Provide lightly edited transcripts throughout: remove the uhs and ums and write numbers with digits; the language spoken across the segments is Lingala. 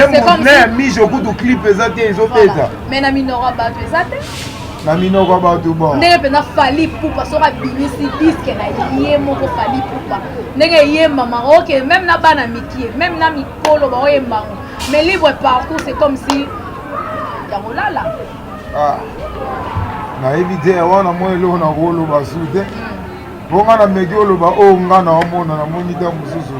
Nzembo na ya mijo kutu clip eza te ezobeta. Mais na minoko ya bato eza te. Na minoko ya bato bon. Ndenge mpenza Fally Ipupa soki abimisi disque na ye moko Fally Ipupa ndenge eyembamaka ok même na bana mikie même na mikolo baoyemba yango mais libre parcours c'est comme si ya kolala. Ah. Nayebi te wana mwa eloko nakoloba su te. Mpo nga nameki oloba oyo nga naomona namoni ntango mosusu.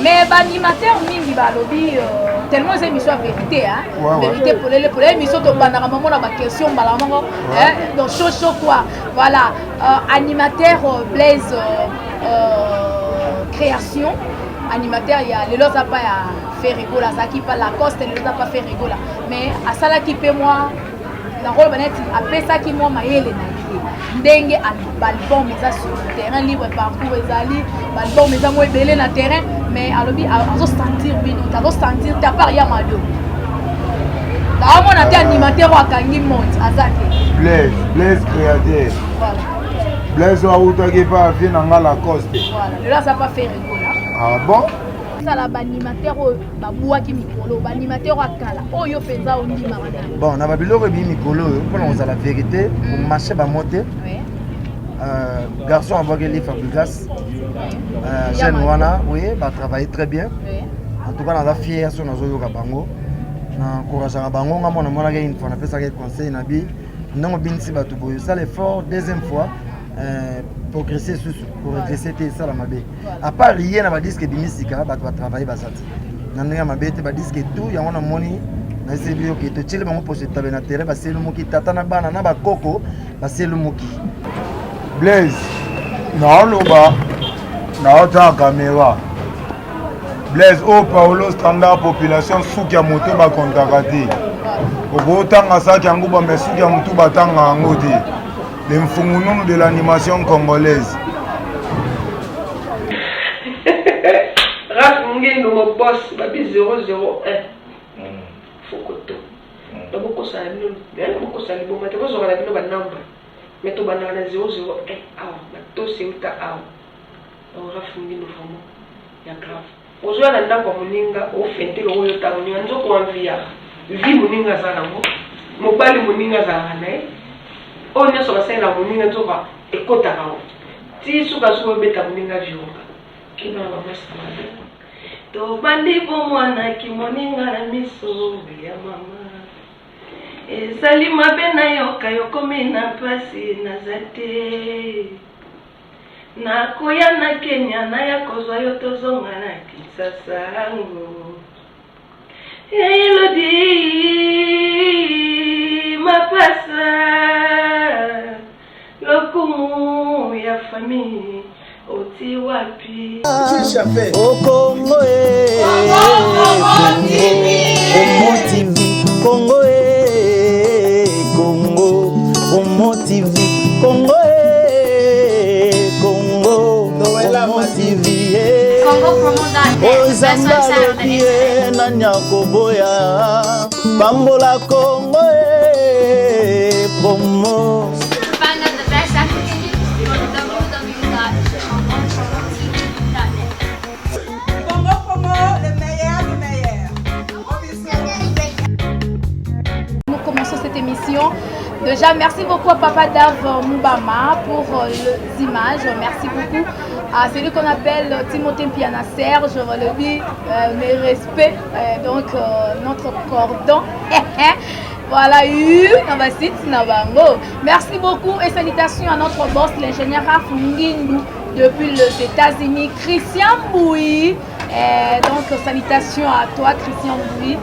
Mais ba animateur mingi balobi euh, tellement eza émission ya vérité hein? Ouais, vérité ouais. Polele polele émission tobandaka mamo na baquestion mbala moko hein? Donc chaud chaud quoi, voilà. Animateur Blaise création, animateur ya lelo aza pa ya Ferre Gola, azalaki pa Lacoste, lelo aza pa Ferre Gola, mais asalaki mpe mwa nakoloba neti apesaki mwa mayele na ye ndenge baalbum eza sur le terrain, libre parcours ezali, baalbum eza mwa ebele na terrain, mais alobi azosentir bino te, azosentir te à part ya Mado, aomona te animateur oyo akangi monte aza te. Blaise, Blaise créateur. Voilà. Blaise oyo awutaki epa avie na nga Lacoste. Voilà, lelo aza pa Ferre Gola. Ah bon. Ezala baanimateur oyo babwaki mikolo, baanimateur oyo akala, oyo mpenza ondimaka na Bon, na babiloko ebii mikolo oyo, mpona kozala vérité, komarché bamo te. Garçon abwakeli Fabrigas, jeune wana, oui, batravaille très bien. En tout cas naza fier so nazoyoka bango, na encourageaka bango. Nga mwana monaki une fois, napesaka ye conseil na bi ndenge obinisi bato boye, osala effort deuxième fois, progresser susu, koregresser te, esala mabe. À part ye, na badisque ebimi sika, bato batravaille baza te na ndenge ya mabe te. Badisque tout yango namoni, nayebi oke totieli bango poso etabe na terrain, baselumuki tata na bana na bakoko baselumuki. Blaise, naoloba naotala caméra. Blaise oyo Paolo standard population, suki ya moto bakontaka te. Okotanga saki yango bame suki ya motu batanga yango te. Le mfungununu de l'animation congolaise. Raf Ngindu, mo boss babi 001 fokoto bakokosala bino, bokosala liboma te, bozwaka na bino banumber, mais tobandaka na 001 awa, batosi euta awa. Donc Raf Ngindu vraiment ya grave, ozoya na ndako ya moninga, ofente loko oyo ta moninga nzoko envie vie moninga aza nango, mobali moninga azalaka na ye, oyo nyonso basalela moninga nzoka ekotaka ngo ti sukasuka obeta moninga vionga. Keba na bamasi mabe. Tobandi bomwanaki moninga na miso ya mama, ezali mabe nayoka yokomi na mpasi, naza te nakoya na Kenya, naya kozwa yo, tozonga na Kinshasa ngo. Elodi mapasa, lokumu ya famille oti wapi? O Congo e, Congo TV, Congo e, Congo Promo TV, Congo e, Congo Promo TV. Ozamba alobi ye nani akoboya pambola Congo e promo. Find out the best African news, go to www.congopromotv.net. Congo Promo, le meilleur du meilleur. Gros bisous. Nous commençons cette émission. Déjà, merci beaucoup à Papa Dave Moubama pour les images. Merci beaucoup à celui qu'on appelle Timothée Piana Serge. Je le dis, mes respects. Donc, notre cordon. Voilà, eu, na site na bango. Merci beaucoup et salutations à notre boss, l'ingénieur Raf Ngindu, depuis les États-Unis, Christian Bouy. Donc, salutations à toi, Christian Bouy.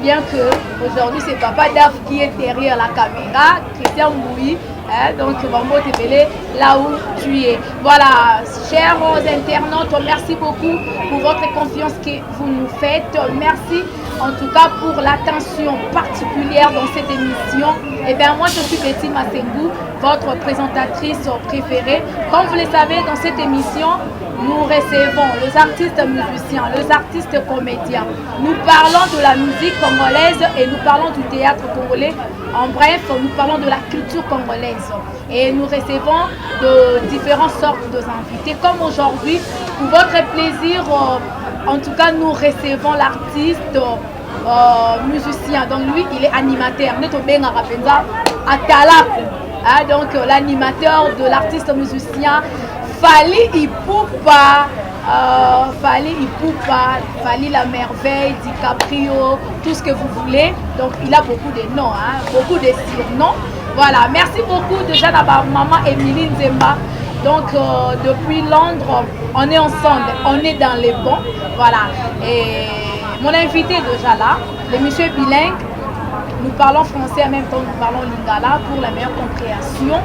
Bien que aujourd'hui c'est Papa Daf qui est derrière la caméra, Christian Bouy. Hein, donc, Bambo Tebele, là où tu es. Voilà, chers internautes, merci beaucoup pour votre confiance que vous nous faites. Merci en tout cas pour l'attention particulière dans cette émission. Et bien moi, je suis Betty Masengu, votre présentatrice préférée. Comme vous le savez, dans cette émission, nous recevons les artistes musiciens, les artistes comédiens. Nous parlons de la musique congolaise et nous parlons du théâtre congolais. En bref, nous parlons de la culture congolaise. Et nous recevons de différentes sortes d'invités, comme aujourd'hui, pour votre plaisir. En tout cas, nous recevons l'artiste euh, musicien. Donc lui, il est animateur. Hein, donc euh, l'animateur de l'artiste musicien Fally Ipupa. Euh, Fally Ipupa, Fally la merveille, DiCaprio, tout ce que vous voulez. Donc il a beaucoup de noms, hein, beaucoup de surnoms. Voilà, merci beaucoup déjà à ma maman Émilie Nzemba. Donc euh, depuis Londres, on est ensemble, on est dans les bons. Voilà. Et mon invité déjà là, le monsieur bilingue, nous parlons français en même temps nous parlons lingala pour la meilleure compréhension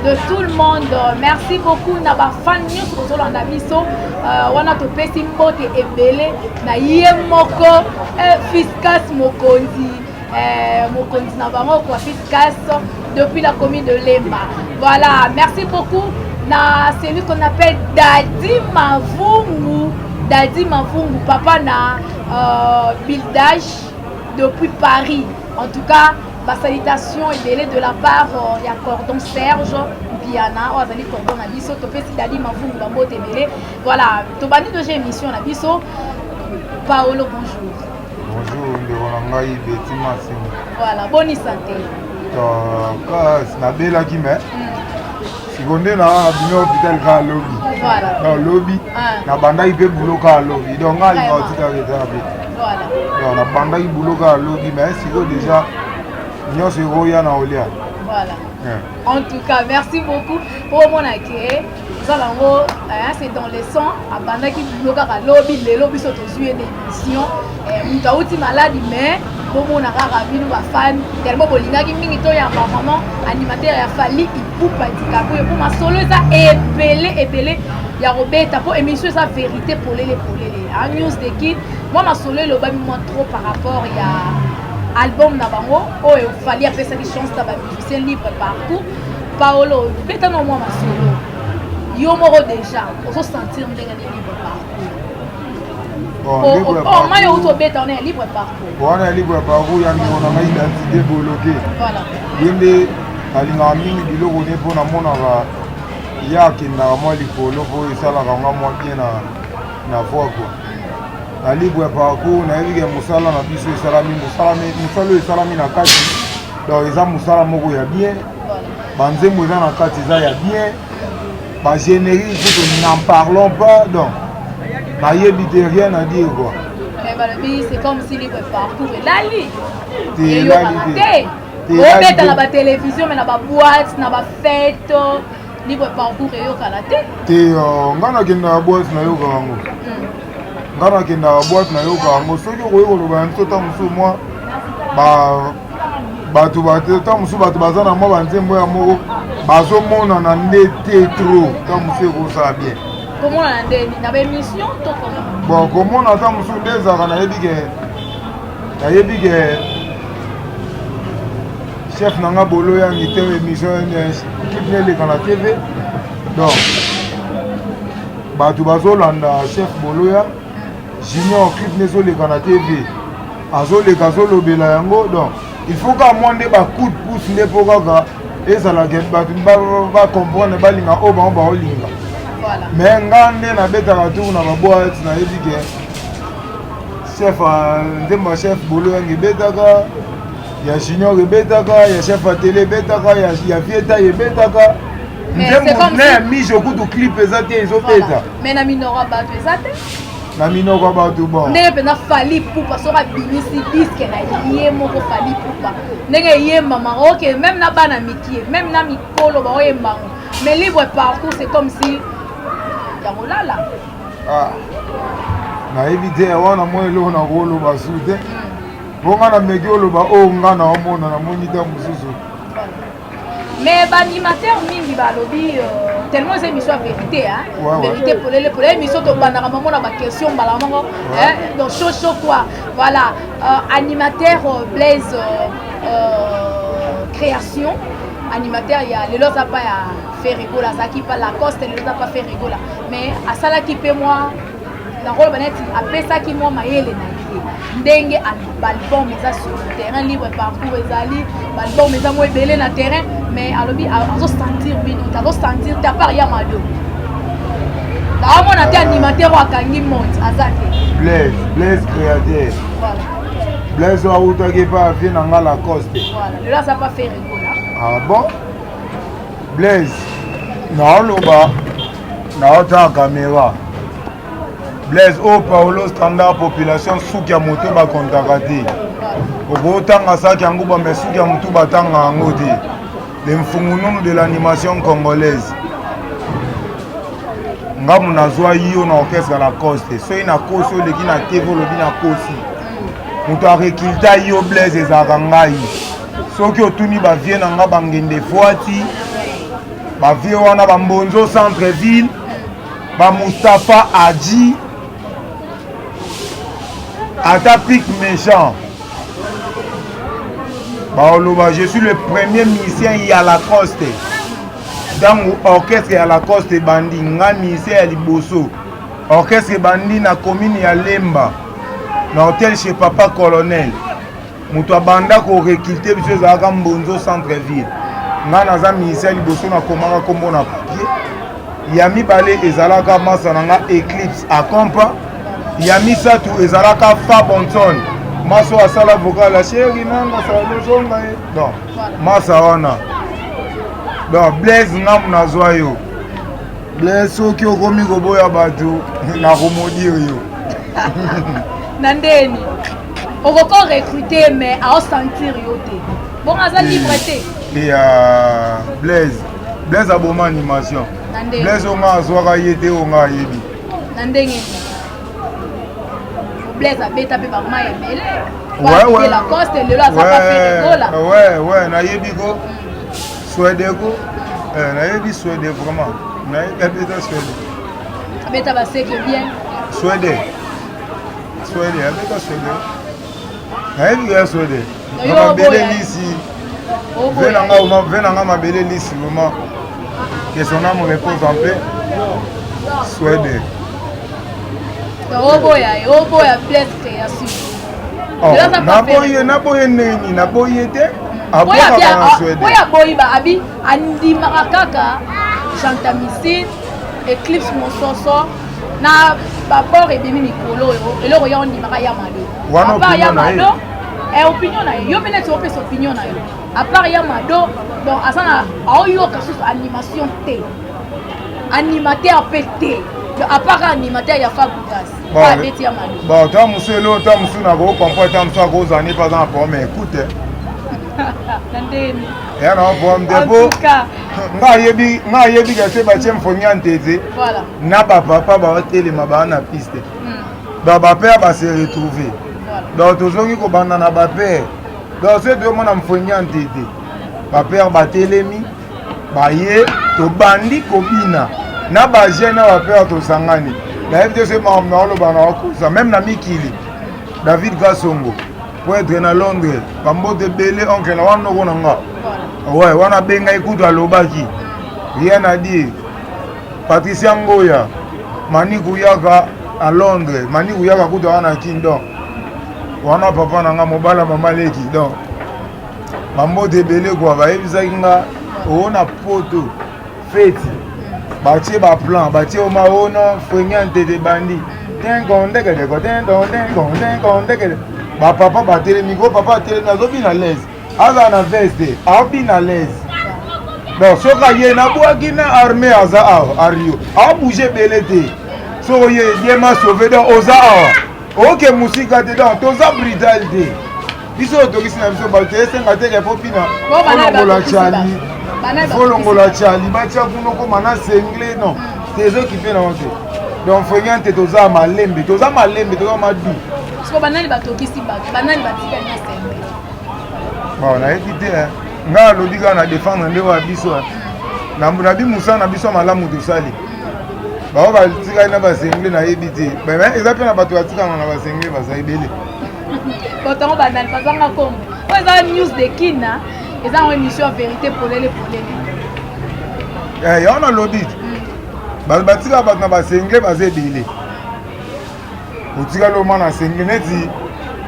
de tout le monde. Merci beaucoup na ba fan nyonso bozolanda biso euh, wana topesi mbote ebele na ye moko eh, Fiscas Mokonzi eh, mokonzi na bango quoi Fiscas depuis la commune de Lemba. Voilà, merci beaucoup na celui qu'on appelle Dadi Mavungu, Dadi Mavungu papa na euh, Bildash depuis Paris. En tout cas, ba salutation ebele de la part euh, ya cordon Serge Mpiana oyo azali cordon na biso topesi Dadi Mavungu bambote ebele. Voilà, tobandi déjà émission na biso. Paolo, bonjour. Bonjour ndeko na ngai Betty Masengo. Voilà, boni santé. Kasi nabelaki me siko nde na bimi hôpital kaka lobi. Voilà. Donc lobi Ah. nabandaki mpe boulot kaka lobi. Donc ngai alinga otikaka eza be. Voilà. Donc nabandaki boulot kaka lobi mais siko déjà nyonso ekoya na olia. Voilà. Yeah. En tout cas, merci beaucoup pour mon accueil. Oza nango hein, c'est dans le sang abandaki boulot kaka lobi lelo biso tozwi ye na émission eh, moto awuti maladi mais bomona kaka bino bafan tellement bolingaki mingi toyamba vraiment animateur ya Fally Ipupa DiCaprio mpo masolo eza ebele ebele ya kobeta mpo émission eza vérité polele polele hein, news de kin mwa masolo elobami mwa trop par rapport ya album na bango oyo Fally apesaki chance na bamusicien libre parcours. Paolo beta na mwa masolo yo moko déjà ozosentir ndenge nini libre parcours? Bon, Oh, libre oh, oh, mai parcours. outi obeta wana ya libre parcours. Wana ya libre parcours ya ndeko na ngai identité boloke. Voilà. Ye nde alingaka mingi biloko ne mpo namonaka ye akendaka mwa likolo mpo esalaka nga mwa bien na, na voix quoi. Na libre parcours nayebi ke mosala na biso esalami mosala mosala oyo esalami na kati donc eza mosala moko ya bien, banzembo eza na kati eza ya bien, bagénérique kutu n'en parlons pas. Donc nayebi te, rien à dire quoi. Mais balobi c'est comme si libre parcours elali Te eyokana elali te. te. Te elali obeta te. na batelevizio mais na baboite na bafete libre parcours eyokana te. Te euh, nga nakendaka boite nayokaka yango, nga nakendaka boite nayokaka yango. Soki okoki koloba na biso ntango mosusu mwa ba bato ntango mosusu bato baza na mwa banzembo ya moko bazomonana nde te trop, ntango mosusu ekosala bien. Komonana nde na baémission to comment? Bon, komona ntango mosusu nde ezalaka, nayebi ke nayebi ke chef na nga bolo yangi te émission clip neleka na TV, donc bato bazolanda chef Boloya Junior, clip nezoleka na TV, azoleka azolobela yango. Donc il faut kaka mwa nde bacoup de pouce nde mpo kaka ezalaka bato bacomprendre balinga oyo bango baolinga. Voilà. Mais nga nde nabetaka tour na baboite, nayebi ke chef nzembo ya chef Bolo yangi ebetaka, ya Junior ebetaka, ya chef ya tele ebetaka, ya Vieta ebetaka. Mais c'est nzembo comme na ya si- mijo kutu clip eza te ezobeta. Voilà. Mais na minoko ya bato eza te. Na minoko ya bato, bon. Ndenge mpenza Fally Ipupa soki abimisi disque na ye moko Fally Ipupa, ndenge eyembamaka ok, même na bana mikie, même na mikolo baoyembango, mais libre parcours c'est comme si ya kolala. Ah, nayebi te wana mwa eloko na koloba su te mpo nga nameki oloba oyo nga na omona namoni ta mosusu. Mais baanimateur mingi balobi tellement eza émission ya vérité hein? Ouais. Vérité polele polele, émission tobandaka mamona baquestion mbala moko hein? Donc chaud chaud quoi. Voilà, animateur Blaise création, animateur ya lelo aza pa ya Ferre Gola, azalaki pa Lacoste, lelo aza pa Ferre Gola, mais asalaki mpe mwa nakoloba neti apesaki mwa mayele na ye ndenge baalbum eza sur le terrain, libre parcours ezali, baalbum eza mwa ebele na terrain, mais alobi azosentir bino te, azosentir te à part ya Mado. Naomona te animateur oyo akangi monte aza te. Blaise, Blaise créateur. Voilà. Blaise oyo awutaki epai ya vie na nga Lacoste. Voilà. Lelo aza pa Ferre Gola. Ah bon? Blaise, naoloba naotala kamera. Blaise oyo oh, Paolo standard population suki ya moto bakontaka te. Okotanga saki yango ba mais suki ya motu batanga yango te. Le mfungununu de l'animation congolaise. Ngamu nazwa yo na orchestre Lacoste. Soki nakosi oleki na TV olobi nakosi. Moto arekilta yo Blaise ezalaka ngai. Soki otuni ba vieux na nga bangende fuati, ba vieux wana ba Mbonzo centre ville, ba Mustapha Hadji, ata pic méchant. Baoloba je suis le premier musicien ya Lacoste. Ntango orchestre ya Lacoste ebandi, nga musicien ya liboso. Orchestre ebandi na commune ya Lemba, na hotel chez Papa Colonel. Moto abanda ko recruter biso ezalaka Mbonzo centre ville. Nga naza musicien liboso nakomaka kombo na papier. Ya mibale ezalaka masa na nga Eclipse Akompa. Ya misato ezalaka Fa Bonson. Masa oyo asala vocal ya chéri nanga salozonga ye. Donc masa wana. Donc Blaise ngamu nazwa yo. Blaise soki okomi koboya bato nakomodire yo. Na ndeni okoko recruter mais aosentir yo te. Bon aza libre te. Ya Blaise, Blaise aboma animation. Blaise oyo nga azwaka ye te oyo nga ayebi. Na ndenge nini? Blaise abeta mpe bamai ebele. Ouais, ouais. Lacoste lelo aza pa Ferre Gola. Ouais, ouais, nayebi ko. Swede ko. Eh, nayebi Swede vraiment. Nayebi abeta Swede. Abeta baseke bien. Swede. Swede, abeta Swede. Nayebi ya Swede. Mabele lisi. Ve na nga mabele lisi vraiment. Que son âme repose en paix. Swede. Oboya, oboya Blaise création. Oh, naboye naboye ndenge nini naboye te abwakaka na Swede. Oyo aboyi ba abi andimaka kaka gentamicine eclipse mososo na babord ebimi mikolo oyo eloko ya ondimaka ya mado apart ya mado eh, opinion na ye yo mpe neti opesa opinion na yo apart ya mado donc aza na aoyoka susu animation te animateur mpe te donc apart animateur ya fabrigas abeti ya mado bon ta mosusu eloko ta mosusu nakokomprendre ta mosusu akozala ne mpe aza na problème écoute na ndeni eya na problème te po nga ayebi nga ayebi kase batie mfonya ntete na bapapa baotelema baa na piste hmm. donc bapere base retrouve donc tozongi kobanda na bapere donc soki toyomona mfonya ntete bapere batelemi baye tobandi kobina na bajeune na bapere tosangani nayebi te soki makambo naoloba na wakosa meme na mikili david kasongo po être na Londres bambote ebele oncle na wana noko na nga ouais wana abengai kutu alobaki rien à dire Patricia Ngoya Mani Kuyaka à Londres Mani Kuyaka kutu wana kin donc wana papa na nga mobala mama leki donc bambote ebele kua bayebisaki nga oona poto feti batie baplan batie oma ono frenga ntete bandi tenkondekedeko tentontenkontenkontekede bapapa batelemi ko papa atelemi azobina lese azala na veste aobina lese donc soki aye nabwaki na armée aza awa ario abouge ebele te soki oye diema sauve donc oza awa oke mosika te donc toza brutal te biso oyo tokisi na biso bato esenga te ke po bina olongola cali olongola cali batya kuna okoma na sengle non te ezokipe nango te donc fenga te toza malembe toza malembe toza madu siko banani batokisi bato banani batikali na sengle bon nayebi te ngai alobi kaka na defendre nde oyo ya biso nabi mosala na biso ya malamu tosali bango batikali na basengle nayebi te eza mpe na bato batikanga na basengle baza ebele bato yango banani bazanga kombo oyo eza news de kina eza yango émission ya vérité polele polele eh, yango nalobi hmm. bato batikaka bato na basengle baza ebele otikali oma na sengle neti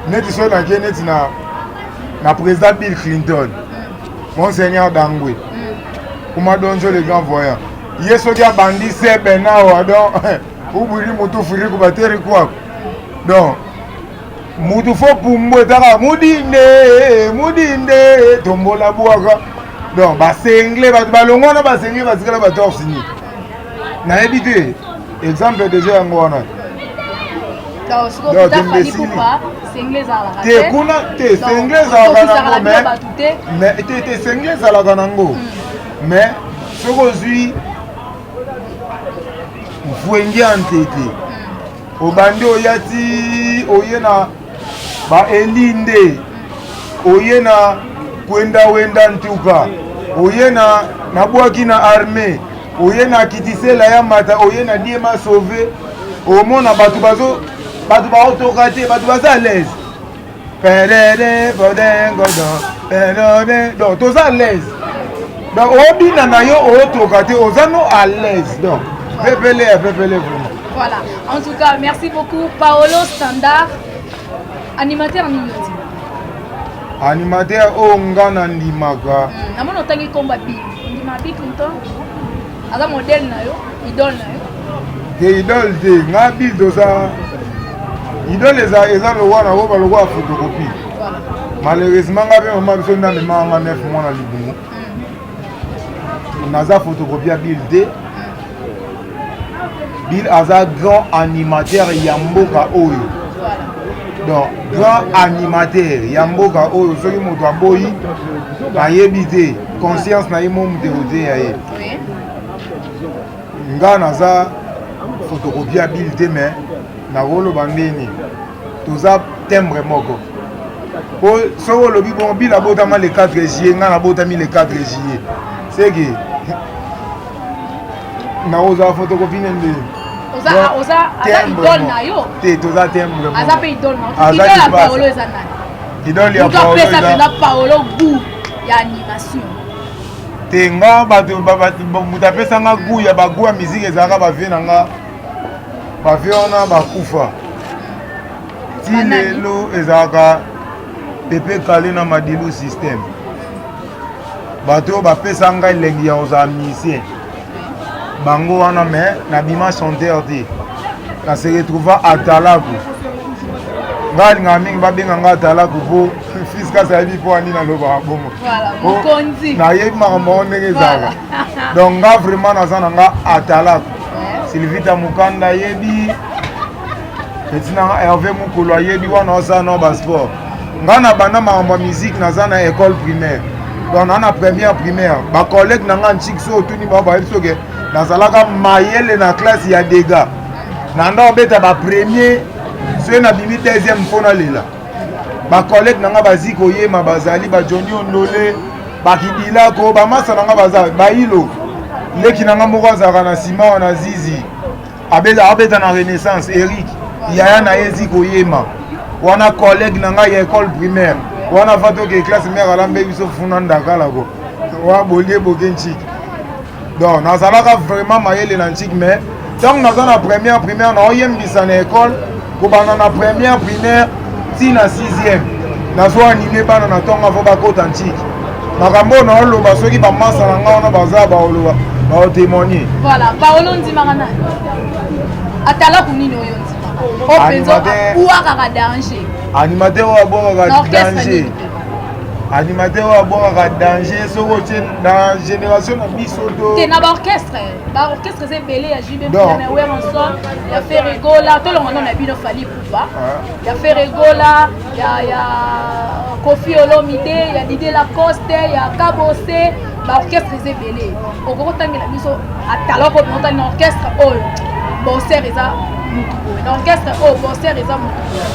neti soki nake neti na na président bill clinton hmm. monseigneur dangwe hmm. kuma donjo le grand voyant. Ye soki abandi seben awa donc ubwiri mutu firiku bateri kwako. Donc mutu fo pumbu etaka mudinde mudinde tombola bwaka. Donc basengle bato balongwa na basengle batikala ba torse nu. Nayebi te exemple déjà yango wana. Te kuna te sengle ezalaka nango mais te te sengle ezalaka nango mais soki ozwi mfwenge ya ntete obandi oya ti oye na baelinde oye na kwendawenda ntuka oye na nabwaki na armée oye na kitisela ya mata oye na diema sauve omona bato bazo bato baotoka te bato baza à l'aise donc toza à l'aise donc obina na yo otoka te oza no à l'aise donc pepele ya pepele vraiment. Voilà, en tout cas merci beaucoup Paolo Standard, animateur nini ondima? Animateur oyo nga na ndimaka namoni otangi komba Bill, ondima Bill Clinton aza modèle na yo, idole na yo? Te, idole te, nga Bill toza idole eza eza lokola na oyo lokola photocopie. Malheureusement nga mpe mama biso nde amemaka nga 9 mois na libumu, naza photocopie ya Bill te. Bill aza grand animateur ya mboka oyo, donc grand animateur ya mboka oyo soki moto aboyi nayebi te conscience na ye mo moto ekoteya ye. Nga naza photocopie ya Bill te, mais nakoloba ndeni toza timbre moko po soki olobi bongo Bill abotama le 4 juillet, nga nabotami le 4 juillet, seke nakozala photocopie ne ndeni. Aza idole na yo? Te, toza timbre. Aza mpe idole na yo? Idole ya Paolo eza nani? Idole ya Paolo apesa mpenza Paolo goût ya animation? Te, nga bato moto apesanga goût ya bagoût ya musique ezalaka bavie na nga, bavie wana bakufa ti lelo, ezalaka Pepe Kale na Madilu Système, bato oyo bapesa ngai elengi ya kozala musicien bango wana. Mais nabima chanteur te, na se retrouva atalaku. Ngai alingaka mingi babenga ngai atalaku mpo fils kasi ayebi mpo ani nalobaka bongo, nayebi makambo yango ndenge ezalaka. Donc nga vraiment naza na nga atalaku. Sylvita Mukanda ayebi, petit nanga Hervé Mukolo ayebi wana osala na basport. Nga na banda makambo ya musique naza na école primaire, donc naa na première primaire. Bacollègue na nga ntiki so otuni bango bayebi soke nazalaka mayele na classe ya dega na nda obeta bapremier, soki nabimi deuxième mpo nalela. Bacollègue na nga bazi koyema, bazali bajoni Ondole, bakidilako, bamasa na nga baza bailo. Leki na nga moko azalaka na nsima wana, Zizi, abeta na Renaissance, Eric yaya na ye zi koyema wana, collègue na ngai ya école primaire wana. Va toke classe mare alambe biso funa ndakalako wa bolie boke ntiki. Donc nazalaka vraiment mayele na ntiki, mais ntango naza na première primaire naoyembisa na école, kobanda na première primaire ti na sixième nazo anime bana na ntongo avo bakota ntiki. Makambo oyo naoloba, soki bamasa na ngai wana baza baoloba, baotémoigne. Voilà, Paolo, ndimaka nani? Atalaku nini oyo ndimaka oyo mpenza abwakaka danger? Animateur oyo abwakaka danger, animateur oyo abwakaka danger soki otie na génération na biso to te na baorchestre, baorchestre eza ebele ya JB na Werrason, ya Ferre Gola, tolongo na bino Fally Ipupa, ya Ferre Gola, ya Koffi Olomide, ya Didier Lacoste, ya Kabose, baorchestre eza ebele. Okoki kotangela biso ataloko otali na orchestre oyo boser eza mutu boye, na orchestre oyo boser eza mutu boye?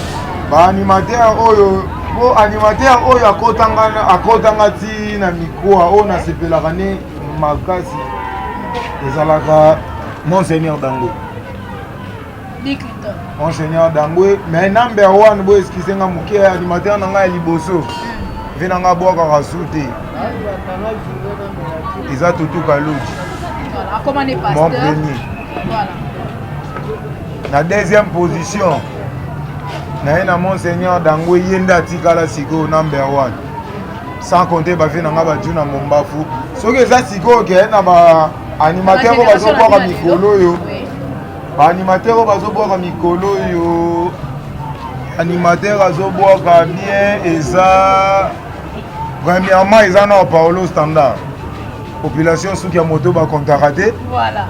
Baanimateur oyo po animateur oyo akotanga akotanga ti na micro oyo nasepelaka ne makasi ezalaka Monseigneur Dango. Bill Clinton. Monseigneur Dangwe, mais number one bo excuse nga moke, animateur na ngai ya liboso ve na ngai abwakaka su te eza Tutu Kaludi. Voilà, akoma ne mon pasteur. Premier. Voilà. Na deuxième position naye na Monseigneur Dangwe, ye nde atikala sikoyo number one, sans compter bave na ngai baju na Mombafu. Soki eza sikoyo ke na ba Animateur oyo bazobwaka mikolo oyo, baanimateur oyo bazobwaka mikolo oyo, animateur azobwaka bien eza premièrement eza na Paolo Standard, population suki ya moto bakontaka te. Voilà.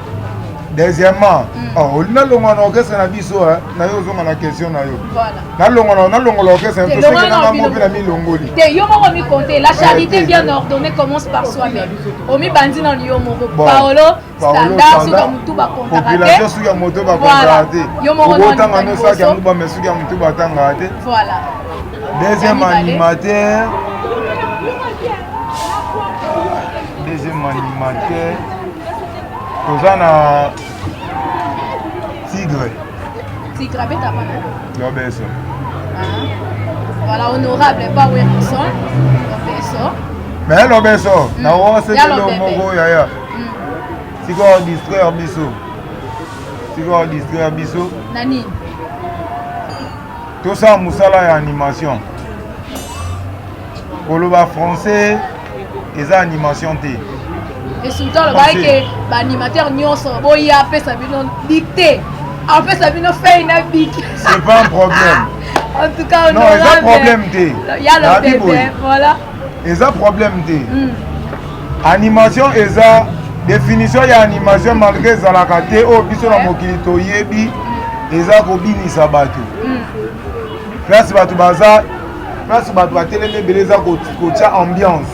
Deuxièmement, oh, olingi nalongwa na orchestre na biso, na yo ozonga na question na yo. Voilà. Nalongwa nalongola orchestre Te, toseke longwa na nanga bino mo mpe na milongoli. Te, yo moko mikonte. La charité te. bien ordonnée commence par soi-même. Omibandi na yo moko. Bon. Paolo Paolo Standard, Standard, soki ya motu bakontaka population te. suki ya moto Voilà. bakontaka te. Yo moko nanu Okotanga no liboso. saki ya motu mais suki ya motu batangaka te. Voilà. Deuxième Ya mibale. animateur, deuxième animateur toza na Tigre. Tigre abeta pana. Lobeso. Voilà, honorable pa Werrason. Lobeso. Mais Lobeso, na Ya osekelo Lobebe. moko yaya, sikoyo distraire biso, sikoyo distraire biso. Na nini? Tosala mosala ya animation, koloba français eza animation te. Et surtout alobaki ke baanimateur nyonso boya apesa bino dicté, apesa bino feuille na bic. C'est pas un problème. En tout cas, Non, eza honorable. problème te. Ya Nabi Lobebe, boye. voilà. Eza problème te. Animation eza définition ya animation, malgré ezalaka te oyo biso na mokili toyebi, eza kobinisa bato. Place bato baza, place bato batelemi ebele, eza kotia ambiance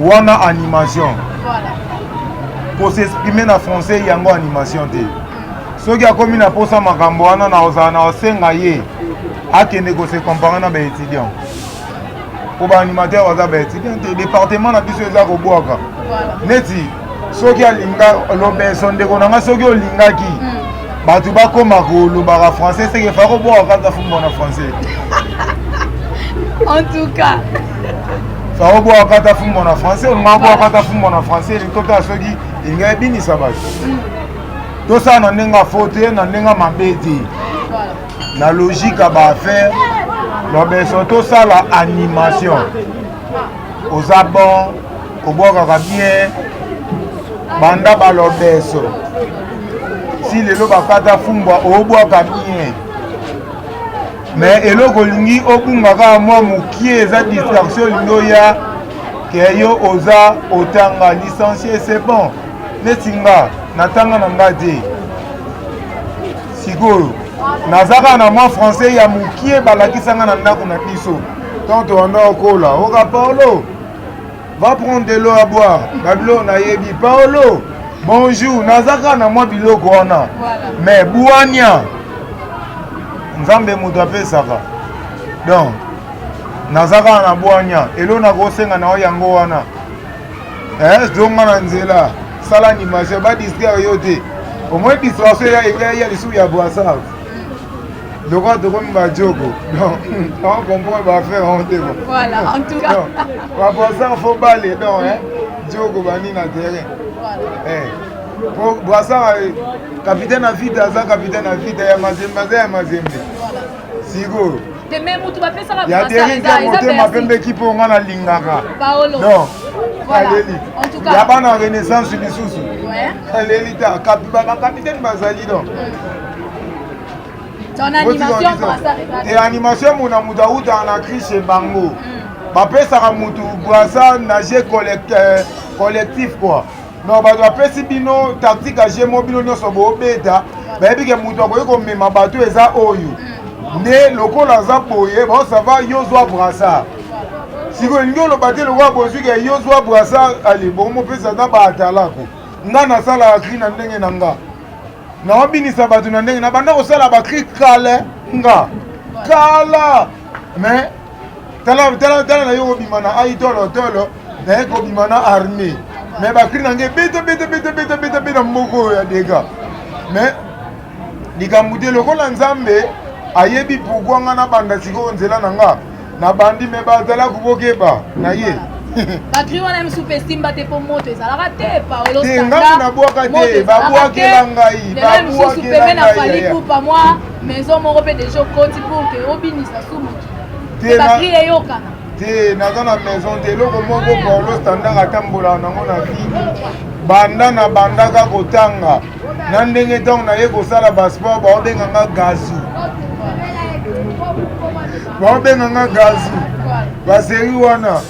wana, animation. Voilà. Kos'exprimer na français, yango animation te. Soki akomi na posa makambo wana, na kozala na kosenga ye akende kose comparer na baétudiant, po baanimateur baza baétudiant te. Département na biso eza kobwaka. Voilà. Neti soki alinga Lobeso, ndeko na nga, soki olingaki bato bakóma kolobaka français, seke fa kobwaka kaka fumbwa na français. En tout cas. Fa kobwaka kata fumbwa na français, olinga kobwaka kata fumbwa na français, elingi totala soki elinga ebinisa bato. Tosala na ndenge afo te, na ndenge mabe te. Voilà. Na logique ya baaffaire, Lobeso, tosala animation. Oza bon, obwakaka bien banda balobeso si lelo bakata fumbwa, obwaka bien, mais eloko olingi obunga kaka mwa mokie eza distraction. Olingi oya ke yo oza otanga licencié, c'est bon. Neti nga natanga na nga te, sikoyo naza kaka na mwa français ya mokie balakisanga na ndako na biso. Tant towanda okola oka Paolo, va prendre de l'eau à boire, babilo nayebi Paolo, bonjour, naza kaka na mwa biloko wana. Mais bwania Nzambe moto apesaka, donc naza kaka na bwania. Elo nakosenga na yo yango wana, zonga na nzela, sala animation, badistraire yo te. Omoi distraction eya lisusu ya brassard, lokola tokomi bajoko, donc on comprend baaffaire yango te. Voilà, en tout cas. Babrassard fo bale, donc joko bani na terrain. Po brassard capitaine na vita aza capitaine na vita ya Mazembe, aza ya Mazembe sikoyo. Te, mais mutu bapesaka Ya Derike ya motema pembe, ekipe oyo nga nalingaka. Paolo. Donc Voilà. aleli. En tout cas. Ya bana Renaissance lisusu. Aleli ta bacapitaine bazali, donc Ton animation, brassard eza te. Animation, mona moto awutaka na cri bango bapesaka mutu brassard na jeu collectif quoi. Non, bato bapesi bino tactique ya jeu mo, bino nyonso boobeta, bayebi ke moto akoki komema bato eza oyo nde lokola aza boye. Baosava yo zwa brassard sikoyo, elingi oloba te lokola bozwi ke yo zwa brassard, ale bokomopesa na baatalako. Nga nasalaka cri na ndenge na nga, naobinisa bato na ndenge na banda kosala bacri kale nga kala. Mais tala, tala, tala na yo kobima na ai tolo tolo, naye kobima na armée, mais bacri na ngai beta beta beta beta beta beta moko oyo ya dega. Mais likambo te, lokola Nzambe ayebi pourquoi nga nabanda sikoyo nzela na nga nabandi, me bazala kobokeba na ye. Bacri wana misu mpe esimba te, mpo moto ezalaka te, Paolo. Te, ngambu nabwaka te, babwakela ngai. Mosusu Babwakela pembe na ngai, Fally yaya. Ipupa, mwa maison moko mpe deja okoti pour ke obinisa su motu. Te, Te, bacri eyokana. Te, naza na maison te. Eloko moko Paolo Standard atambolaka nango na vie. Banda na bandaka kotanga na ndenge ntango naye kosala basport baobenga nga gazu, baobenga nga gazu baseri wana.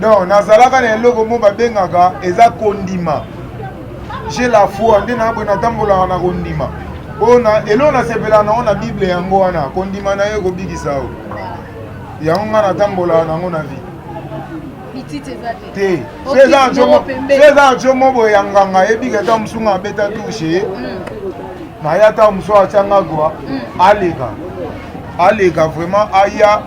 Donc nazalaka na eloko mo babengaka eza kondima, j'ai la foi nde naboye natambolaka na kondima. Oyo eloko nasepelaka nango na Bible yango wana, kondima na yo ekobikisa yo. Yango nga natambolaka nango na vie te. So eza na tio mo boye ya nganga ayebika ata mosu nga abeta touche na ye, ata mosu atianga gwa aleka aleka vraiment aya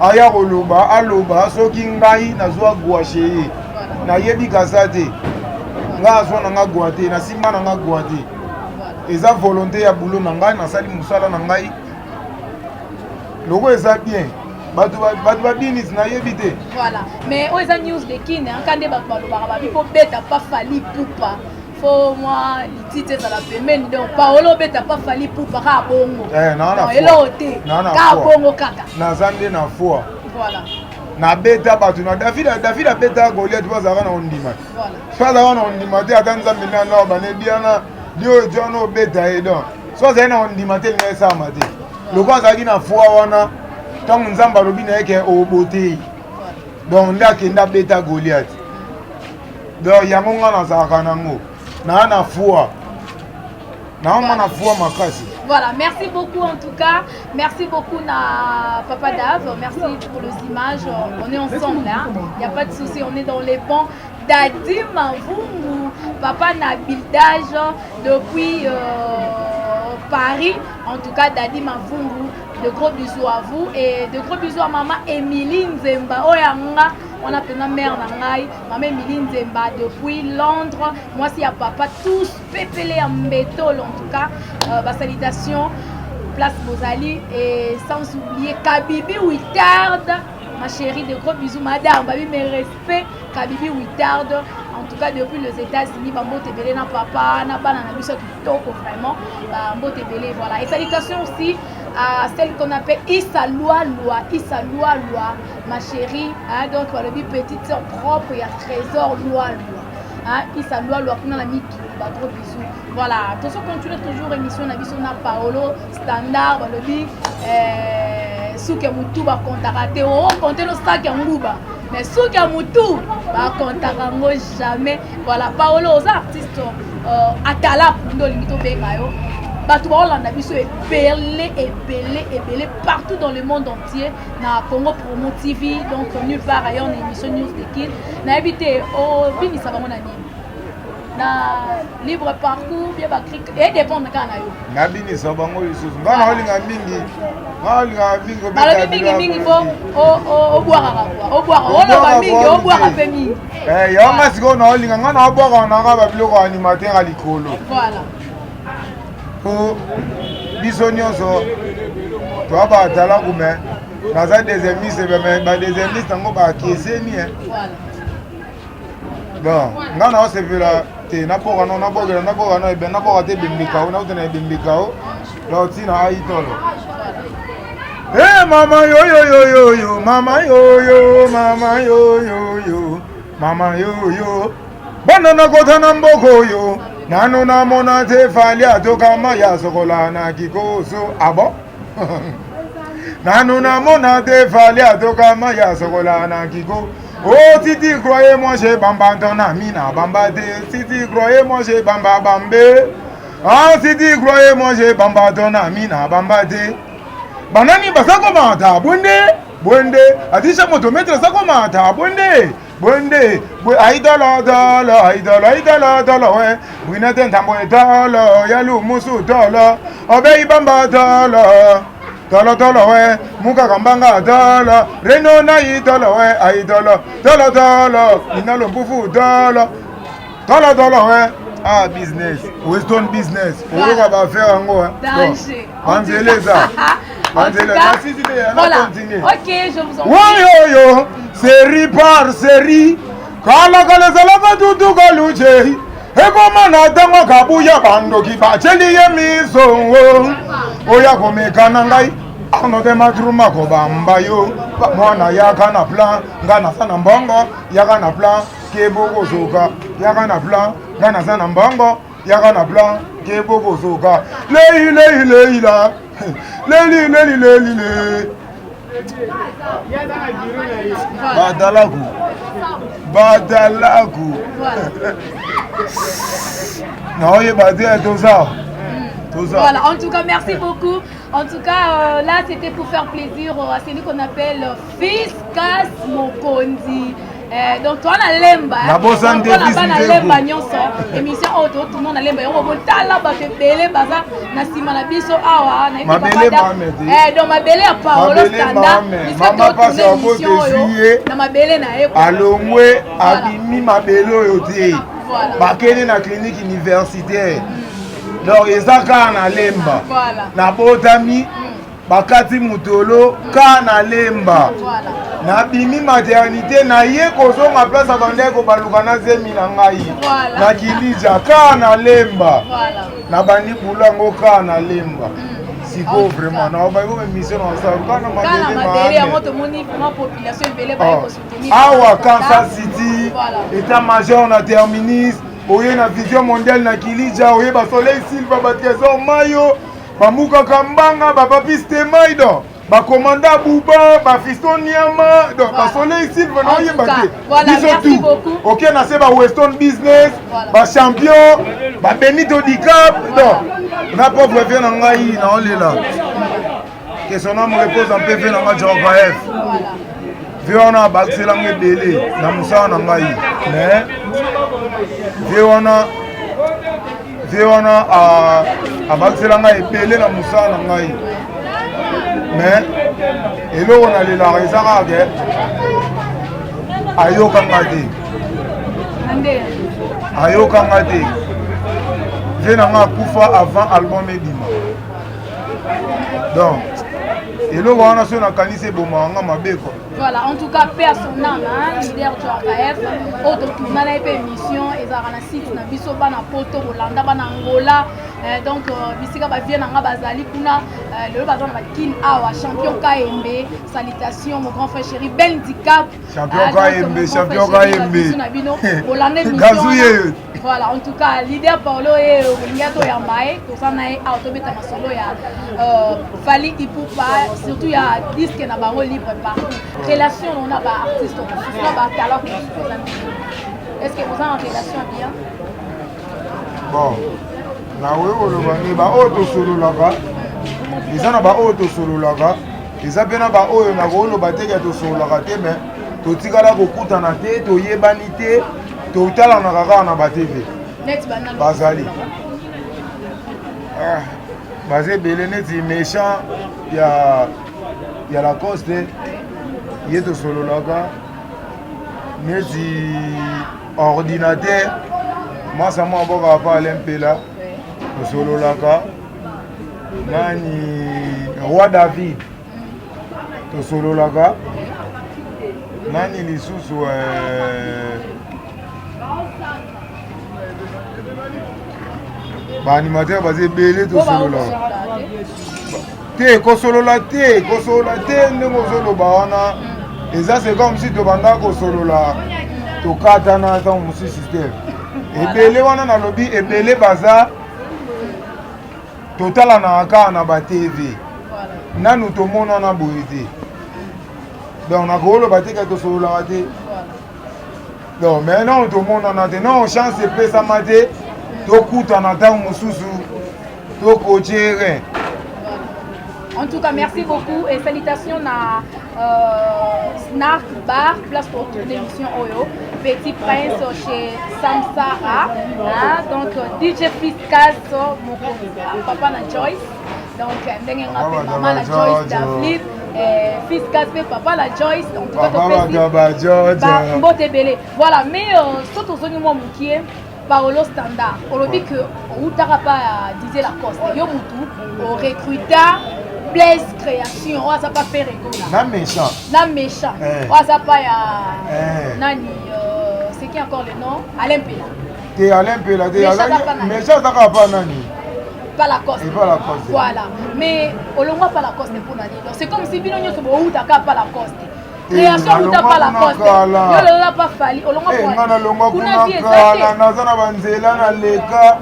aya koloba aloba soki ngai nazwa gouache ye nayebi kaza te, ngai azwa na nga gwa te, nasimba na nga gwa te. Eza volonté ya boulot na ngai, nasali mosala na ngai loko eza bien. Bato babinisi nayebi te. Voilà, mais oyo eza News de Kin nka nde bato balobaka babi mpo beta pa Fally Ipupa fo mwa lititi ezala pembeni. Donc Paolo obeta pa Fally Ipupa kaka bongo, eloko te, kaka bongo kaka. Naza nde na foi. Voilà. Nabeta bato na David. David abetaka Goliath mpo azalaka na ondima. So azalaka na ondima te, ata Nzambe nde ana bane diana dio diana obeta ye. Donc so azali na ondima te, elinga esalama te. Loko azalaki na foi wana, ntango Nzambe alobi na ye ke obote, donc nde akende abeta Goliath. Donc yango nga nazalaka nango naa na foi, naoma na foi makasi. Voilà, merci beaucoup en tout cas. Merci beaucoup na Papa Dave. Merci pour les images. On est ensemble, hein. Il n'y a pas de souci, on est dans les ponts. Dadi Mavungu, Papa Nabildage depuis Paris. En tout cas, Dadi Mavungu, de gros bisous à vous et de gros bisous à maman Émilie Nzemba. Oyanga, on appelle ma mère na ngai, maman Émilie Nzemba depuis Londres. Moi, si ya papa, tous pepele ya mbetolo. En tout cas, bah, salutations place Bozali et sans oublier Kabibi Wittard, ma chérie, de gros bisous, madame, babi, mes respects, Kabibi Wittard, en tout cas depuis les États-Unis, bambote ebele na papa, na bana na biso kitoko vraiment, bambote ebele, voilà. Et salutations aussi à celle qu'on appelle Issa Loi Loi, Issa Loi Loi, ma chérie, hein, donc balobi petite sœur propre ya Trésor Loi Loi. Hein, Issa Loi Loi kuna na mikili, ba gros bisous. Voilà, tozo continuer toujours émission na biso na Paolo Standard balobi suki ya mutu bakontaka te, okonte no sac ya nguba, mais suki ya mutu bakontaka yango jamais. Voilà, Paolo oza artiste atalaku nde olingi tobenga yo. Bato baolanda biso ebele ebele ebele partout dans le monde entier na Congo Promo TV, donc nulle part ailleurs, na émission News de Kin. Nayebi te obinisa bango na nini, na libre parcours bien bacrik edépendre kaka na yo. Nabinisa bango lisusu, nga naolinga mingi, nga naolingaka mingi. Balobi mingimingi fo obwakaka kua obwaka, oloba mingi, obwaka mpe mingi. Yango nga sikoyo naolinga, nga naobwakaka nanga babiloko ya animateur ya likolo. Voilà. Po biso nyonso toa baatalaku, me naza deuxièmiste, me badeuxièmiste yango bakeseni. Bon, nga naosepela te naboka no nabokela naboka no ebe naboka te ebembeka o nauta na ebembeka o donc ntina ai tolo. Hey, mama yoyoyoyoyo, mama yoyo, mama yoyoyo, mama yoyo, bana nakota na mboka oyo nano namona te Fally atokama ya sokola na kikoso abo nano namona te Fally atokama ya sokola na kiko. Oh, si tu croyais moi j'ai bamba ton ami na bamba te. Si tu croyais moi j'ai bamba bambe. Ah, si tu croyais moi j'ai bamba ton ami na bamba te. Banani basakomata bwende bwende atisha moto maître sakomata bwende bwende bwe aitolo tolo aitolo aitolo tolo we bwinete ntambo etolo ya lumusu tolo obei bamba tolo tolo tolo we mukaka mbanga tolo reno na itolo we aitolo tolo tolo inalo mpufu tolo tolo tolo we. Ah, business weston business oyoka baaffaire yango. Banzela eza banzela nasisi te na continue. Ok, je vous en prie. Oyoyo série par série, kala kala ezalaka tutuka luce ekoma na ntango kabuya bandoki baceli ye miso oya komeka na ngai anote matruma kobamba yo mwana yaka na plan nga naza na mbongo yaka na plan ke bokozoka. Yaka na plan, nga naza na mbongo, yaka na plan, ke bokozoka. Lei lei lei la. Leli leli leli le. Badalaku. Badalaku. Naoyeba te toza. Toza. Voilà, en tout cas, merci beaucoup. En tout cas, euh, là, c'était pour faire plaisir à celui qu'on appelle Fils Kas Mokondi. Eh, donc toa na lemba nabosani te bana lemba nyonso émission oyo totourna na lemba yango botala bato ebele baza na nsima na biso awa eh, donc mabele ya paolo standa biso émission oyo na mabele na ye alongwe abimi mabele oyo te bakende na clinique universitaire donc eza kaka na lemba nabotami bakati mutolo ka na lemba nabimi maternité naye kozonga place abandaki kobaluka na zemi na ngai na kilija ka na lemba nabandi bulu yango ka na lemba mm. sikoyo vraiment naobaki ko émission na osala ka na mabele ah. awa kansas city état major na terminus oye na vision mondiale na kilija oye basoleil silva batrésor mayo bamukaka mbanga bapapi stemai donc bakomanda buba bafiston niama donc basoleil silve naoyeba te biso tout oke na se ba weston business bachampion babenito dicap donc na pauvre vie na ngai naolela que son âme repose en paix vie na ngai jorgaef vie wana abakiselanga ebele na mosala na ngai mais vie wana vie wana abakisela ngai ebele na mosala na ngai mais eloko nalelaka eza kaka ke ayoka nga te ayoka nga te vie na ngai akufa avant album ebima donc eloko wana soki nakanisi ebomaka nga mabe kua Voilà, en tout cas, paix à son âme, hein, leader du RKF. Oyo totourna na ye mpe émission ezalaka na site na biso bana poto bolanda bana Angola euh, donc euh, bisika bavie na nga bazali kuna euh, lelo baza na bakin awa champion Kayembe salutations mon grand frère chéri Ben Dicap champion ah, Kayembe champion Kayembe na bino bolanda émission Voilà, en tout cas, leader Paulo et olingi atoyamba ye toza na ye awa tobeta masolo ya euh, Fally Ipupa surtout ya disque na bango libre partout relation na ba artiste mosusu na ba talent mosusu eza ndenge est ce que boza en relation bien bon nakoki koloba nde baoyo tosololaka eza na baoyo tosololaka eza mpe na baoyo nakoloba te ke tosololaka te mais totikala kokutana te toyebani te totalanaka kaka na batv bazali ah, baza ebele neti méchant ya, ya lacoste ye tosololaka neti ordinateur masa mwa abokaka pa alain mpela tosololaka nani roi david tosololaka nani lisusu eh, baanimateur baza ebele tosololaka te kosolola te kosolola te ndenge ozoloba wana eza c'est comme si tobanda kosolola tokatana ntango mosusu te ebele wana nalobi ebele baza totalanaka kaka na ba tv nanu tomonana boye te donc nakoloba te ka tosololaka te donc mais nanu tomonana te non chance epesama te tokutana ntango mosusu tokotiere En tout cas, merci beaucoup et salutations à euh, Snark Bar, place pour tourner l'émission Oyo, Petit Prince chez Samsara, hein, donc DJ Fiscas, papa na Joyce, donc ndenge nga pe mama na Joyce Davlin, eh, Fiscas pe papa na Joyce, en tout cas topesi mbote ebele. Voilà, mais euh, soki tozongi mwa mokie Paolo Standard olobi que owutaka pa ya Didier Lacoste yo mutu o recruta Blaise Création oyo aza pa Ferre Gola na méchant na méchant eh. oyo aza pa ya eh. nani euh, c'est qui encore le nom Alain Mpela te Alain Mpela te méchant aza kaka pa nani pas Lacoste. Et pas Lacoste. Voilà. Mais olongwa pas Lacoste pour nani. Donc c'est comme si bino nyoso bowutaka pas Lacoste. Création uta pa Lacoste. Yo lelo pa Fally, olongwa eh, nga nalongwa kuna kala, naza na banzela na leka.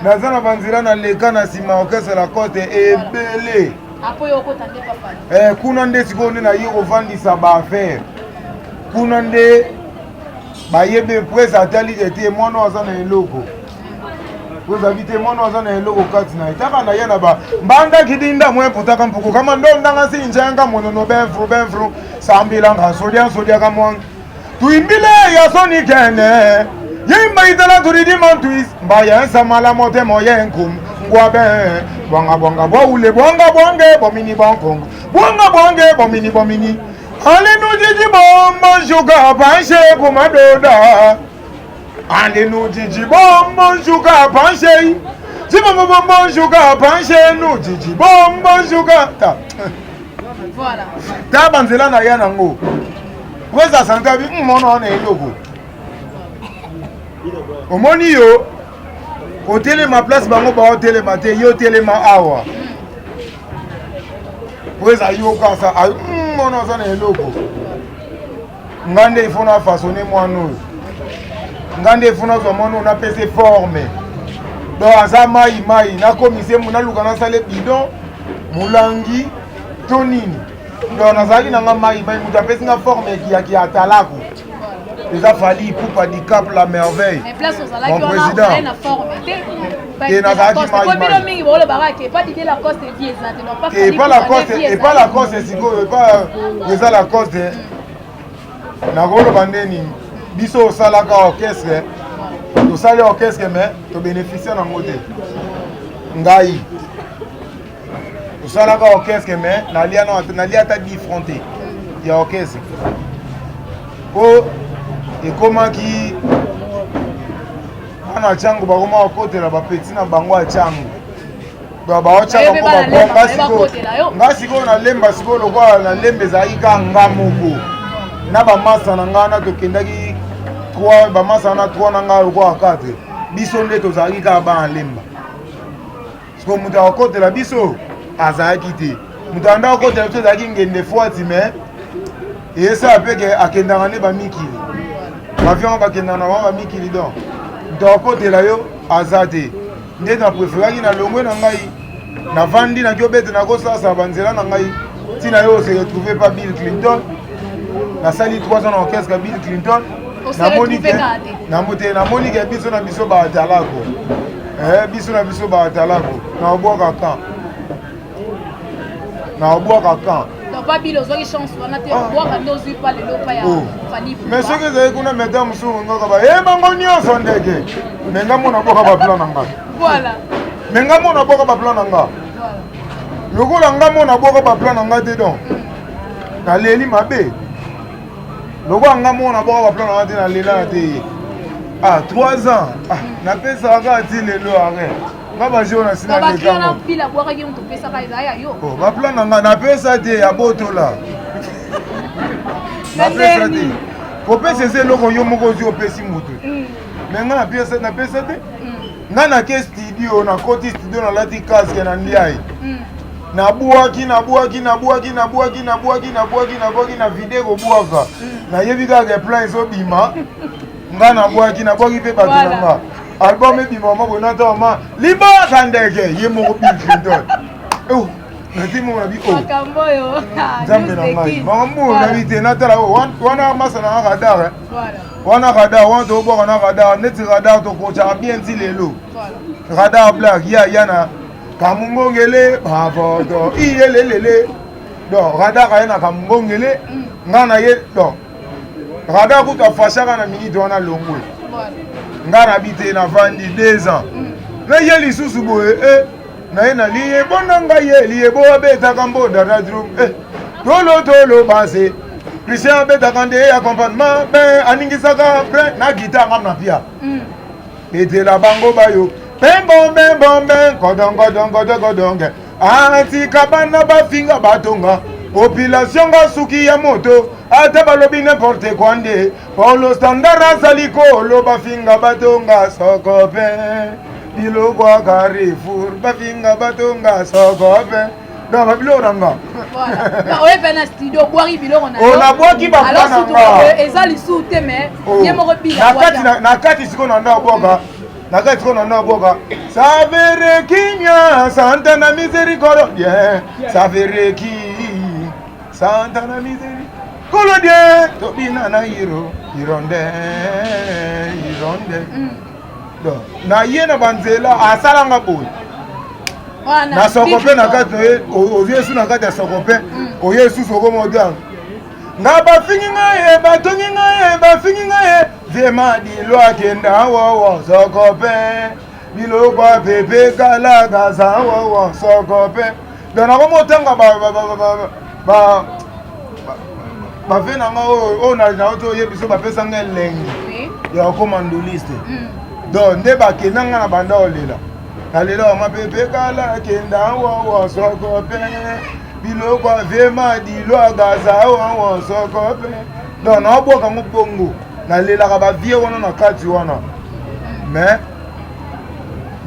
Naza na banzela na leka na nsima orchestre Lacoste ebele. Apo yo okota nde pa Fally. Eh, kuna nde sikoyo nde naye kovandisa ba affaire. Kuna nde bayebi presse atali ete mwana aza na eloko. Ozabi te mwana aza na eloko kati na ye taka na ye na ba mbanda kidinda mwe putaka mpuku kama ndonda nga sinjenga monono benfru benfru sambila nga sodia sodia kamwang tuimbile ya soni kene yimba itala turidi mantuis mbaya nsamala mote moye nkum ngwabe bwanga bwanga bwaule bwanga bwange bomini bonkongo bwanga bwange bomini bomini alinujiji bombo shuka panshe kumadoda Alinu jiji bombo njuka panche Jibombo bombo njuka panche nu jiji bombo njuka ta. Voilà. Ta banzela na ya nango. Weza santa bi hmm, mona wana eloko. Omoni yo kotelema place bango baotelema te yo telema awa. Weza yoka sa hmm, mona aza na eloko. Nga nde il faut na façonner mwana oyo. Nga nde il faut nazwa mwana oyo napesa forme. Donc aza mai mai nakomise naluka nasala bidon molangi to nini. Donc nazalaki na nga mai mai moto apesi nga forme ya ki atalaku. Eza Fally Ipupa Dicap la merveille. Mais place ozalaki Mon wana président. ozalaki na forme te. Te, nazalaki Po mai bino mai. mingi bolobaka ke pas Didier Lacoste vie eza te. Donc pas Te Fally epa Ipupa Lacoste, nde vie epa ezali. Lacoste sikoyo epa eza Lacoste. Nakoloba nde nini biso osalaka orchestre tosali orchestre mais tobénéficie nango te ngai tosalaka orchestre mais nalia nalia ata 10 francs te ya orchestre po ekomaki bana Tshangu bakoma kokotela bapeti na bango ya Tshangu donc baotya Bayebi bango bana babon Lemba, nga baye sikoyo bakotela yo. nga sikoyo na lemba sikoyo lokola na lemba ezalaki kaka nga moko na bamasa na ngai wana tokendaki 3 bamasa wana 3 na ngai lokola 4 biso nde tozalaki kaka bana lemba sikoyo moto akokotela biso azalaki te moto anda akokotela biso ezalaki ngende fwati mais eyesala mpe ke akendaka nde bamikili bavion yango bakendaka na bango bamikili donc moto akokotela yo aza te nde na préféraki na longwe na ngai navandi naki obete nakosalasa banzela na ngai ntina yo ose retrouve pa Bill Clinton nasali 3 ans na orchestre ya Bill Clinton Ose namoni retrouve ke kaka te. namo te namoni ke biso na biso batalako eh, biso na biso batalako na obwaka camp na obwaka camp Donc pas Bill ozwaki chance wana te obwaka nde ozwi pa lelo pa ya Oh. Fally Ipupa. Mais soki ezali kuna meta mosusu ngaka ba ye bango nyonso ndeke me nga mona boka ba plan na nga. Voilà. Me nga mona boka ba plan na nga. Voilà. Lokola nga mona boka ba plan na nga te donc naleli mabe. Lokola nga mona boka ba plan na nga te nalela na te. Ah 3 ans ah napesaka kaka ti lelo arrête. Nga ba jour na sina Donc ba leka client na ngo. Bill abwakaki yo moto opesaka eza ya yo. Oh, ba plan na nga napesa te ya botola. Napesa te. Kopesa eza eloko yo moko ozwi opesi moto. Me nga napesa napesa te. Nga nake studio nakoti studio nalati casque na ndiaye. Nabwaki nabwaki nabwaki nabwaki nabwaki nabwaki nabwaki na vide kobwaka. Nayebi kaka plan ezobima. Nga nabwaki nabwaki mpe bato na nga. Album ebima mama boye nata mama libaka ndeke ye moko Bill Clinton. Oh, nati moko na bi oh. Makambo oyo. Nzambe na ngai. Makambo oyo nabi te natala oh, wana masa na nga radar. eh. Voilà. Wana radar wana tobwaka na radar neti radar tokotaka bien ti lelo. Voilà. Radar black ya ya na kamungongele bavoto iyelelele. Donc radar aye na kamungongele nga na ye donc radar kutu afashaka na minute wana longwe. Voilà. Nga na bi te navandi 2 ans. Na ye lisusu boye eh na ye na liyebo na ngai ye liyebo abetaka mboda na drum eh tolo tolo base Christian abetaka nde accompagnement ben aningisaka plein na guitare ngam na pia. Betela bango bayo bembo bembo ben kodongo dongo dongo dongo atika bana bafinga batonga population nga suki ya moto ata balobi n'importe quoi nde Paulo Standard azali kolo bafinga batonga soko pe biloko ya Carrefour bafinga batonga soko pe Donc babiloko na nga. Oye mpe na studio obwaki biloko na yo. Oh, nabwaki bapla na nga. Eza lisusu te mais oh. ye moko bila. Na kati sikoyo na ndako bwaka. Na kati sikoyo na ndako bwaka. Savere kimia santa na miséricorde. Savere ki santa na miséricorde. Kolo die tobina na hiro hironde hironde. Mm. Donc na ye na banzela asalanga boye na soko mpe na kati ozwi esu na kati ya soko mpe mm. oye esusu okoma otanga nga bafingi ngai ye batongi ngai ye bafingi ngai ye vraimen dilo akenda wowo soko mpe biloko ya pepe kalakaza wowo soko mpe donc nakoma otanga bave na nga oyo nauti oyebi biso bapesa nga elengi ya kokoma nduliste mm. donc nde bakenda nga na banda olela nalela wama pepe kala kenda wawa soko pe biloko avie madilo agaza wawa soko pe donc naobwaka ngo bongo nalelaka bavie wana na kati wana mais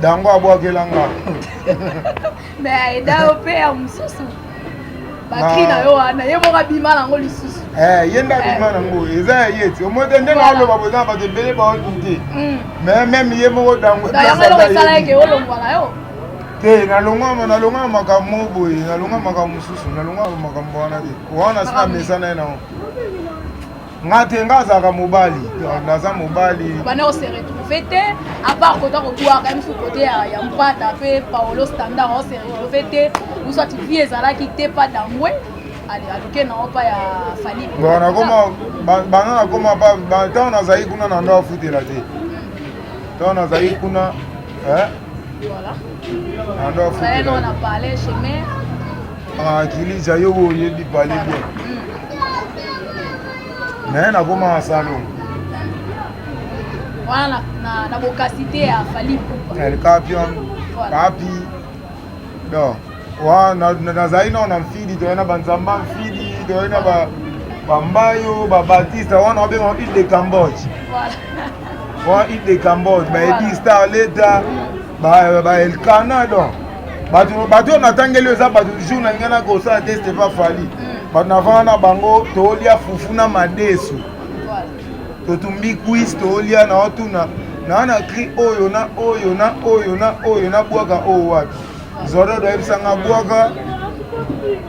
dango abwakela nga mais aida yo mpe ya mosusu bakri na yo wana ye moko abima nango lisusu eh, ye nde abima eh. nango eza ya ye ti omoi te ndenge aloba boza na bato ebele baoki te hmm. mais meme ye moko dango yango eloko esala eke olongwa na yo te nalongwa nalongwa makambo moko boye nalongwa makambo mosusu nalongwa makambo wana te wana sina mesana ye nango nga te nga azalaka mobali naza mobali bana ose retrouve te à part kota kobwaka ye mosusu kote ya mpata mpe paolo standard ose retrouve te mosusu ati vie ezalaki te pa dangwe aluke nango pa ya fali bon nakoma banda nakoma ntango nazali kuna na ndo afutela te ntango nazali kuna na ndo afutela akilija yo oyebi pale bien naye nakoma na salon wana na bokasi te ya fali ipupa el capion papi donc wana nazali nao na mfidi toyai na banzamba mfidi toyai na bambayo babatista wana babenga ile de cambodge wana ile de cambodge baedi star leta baelkana donc bato bato oyo natangeli eza bato jour nalinga na kosala test epa fali mm. bato navanda na bango tolia fufu na madesu totumbi cuise tolia na otuna naa na cri oyo na oyo na oyo na oyo nabwaka oyo wapi zododo ayebisanga bwaka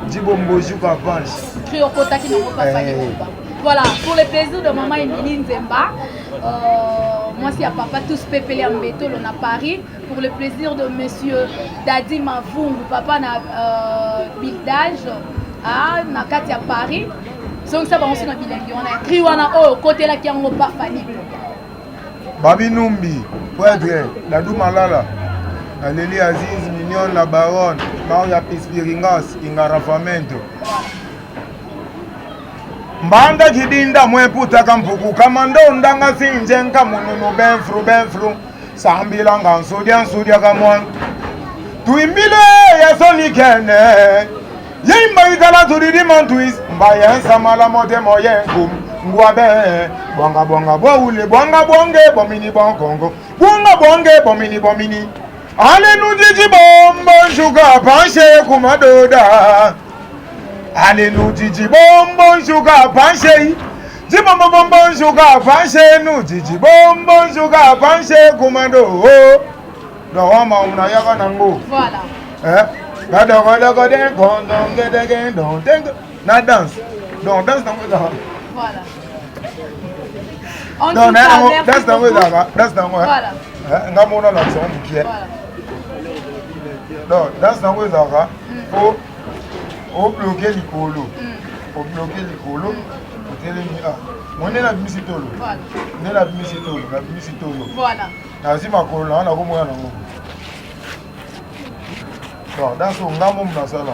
jibombojuka panche cri okotaki nango papa eh. Voilà, pour le plaisir de maman Émilie Nzemba, euh, moi c'est à papa tous pépélé en Mbetolo na Paris. Pour le plaisir de monsieur Dadi Mavungu, papa na euh, Bildage, ah, na kati ya Paris. Zongisa bango so na bilengi wana cri wana oyo okotelaki yango pa Fanny. Babi Numbi, Prêtre, Dadou Malala, Aleli Aziz, Mignon la Baronne, Maria Pispiringas, Ingarafamento. Mbanda kidinda mweputaka mpuku kamandonda ngasinje nkamununu benfru benfru sambila nga nsudia nsudia kamwan tuimbile yasonikene yimba itala tudidima ntuis mbayensamala motemo yenkum ngwabe bwanga bwanga bwaule bwanga bwange bomini bonkongo bwanga bwange bomini bomini alenujiji bombo njuka panshe kumadoda Aleluya, bombo njuka panshe jibombo bombo njuka panshe nu jiji bombo njuka panshe kumando donc wama unayaka nango voilà eh kadokodokode kondongedege don na danse donc danse nango ezalaka voilà donc danse nango ezalaka danse nango nga mona lakisa ngo mokie donc danse nango ezalaka po obloke likolo mm. obloke likolo mm. otelemi a ah. mo nde nabimisi tolo nde nabimisi tolo nabimisi tolo nazwi makolo na wana nakomona nango donc danse oyo ngambo moto nasala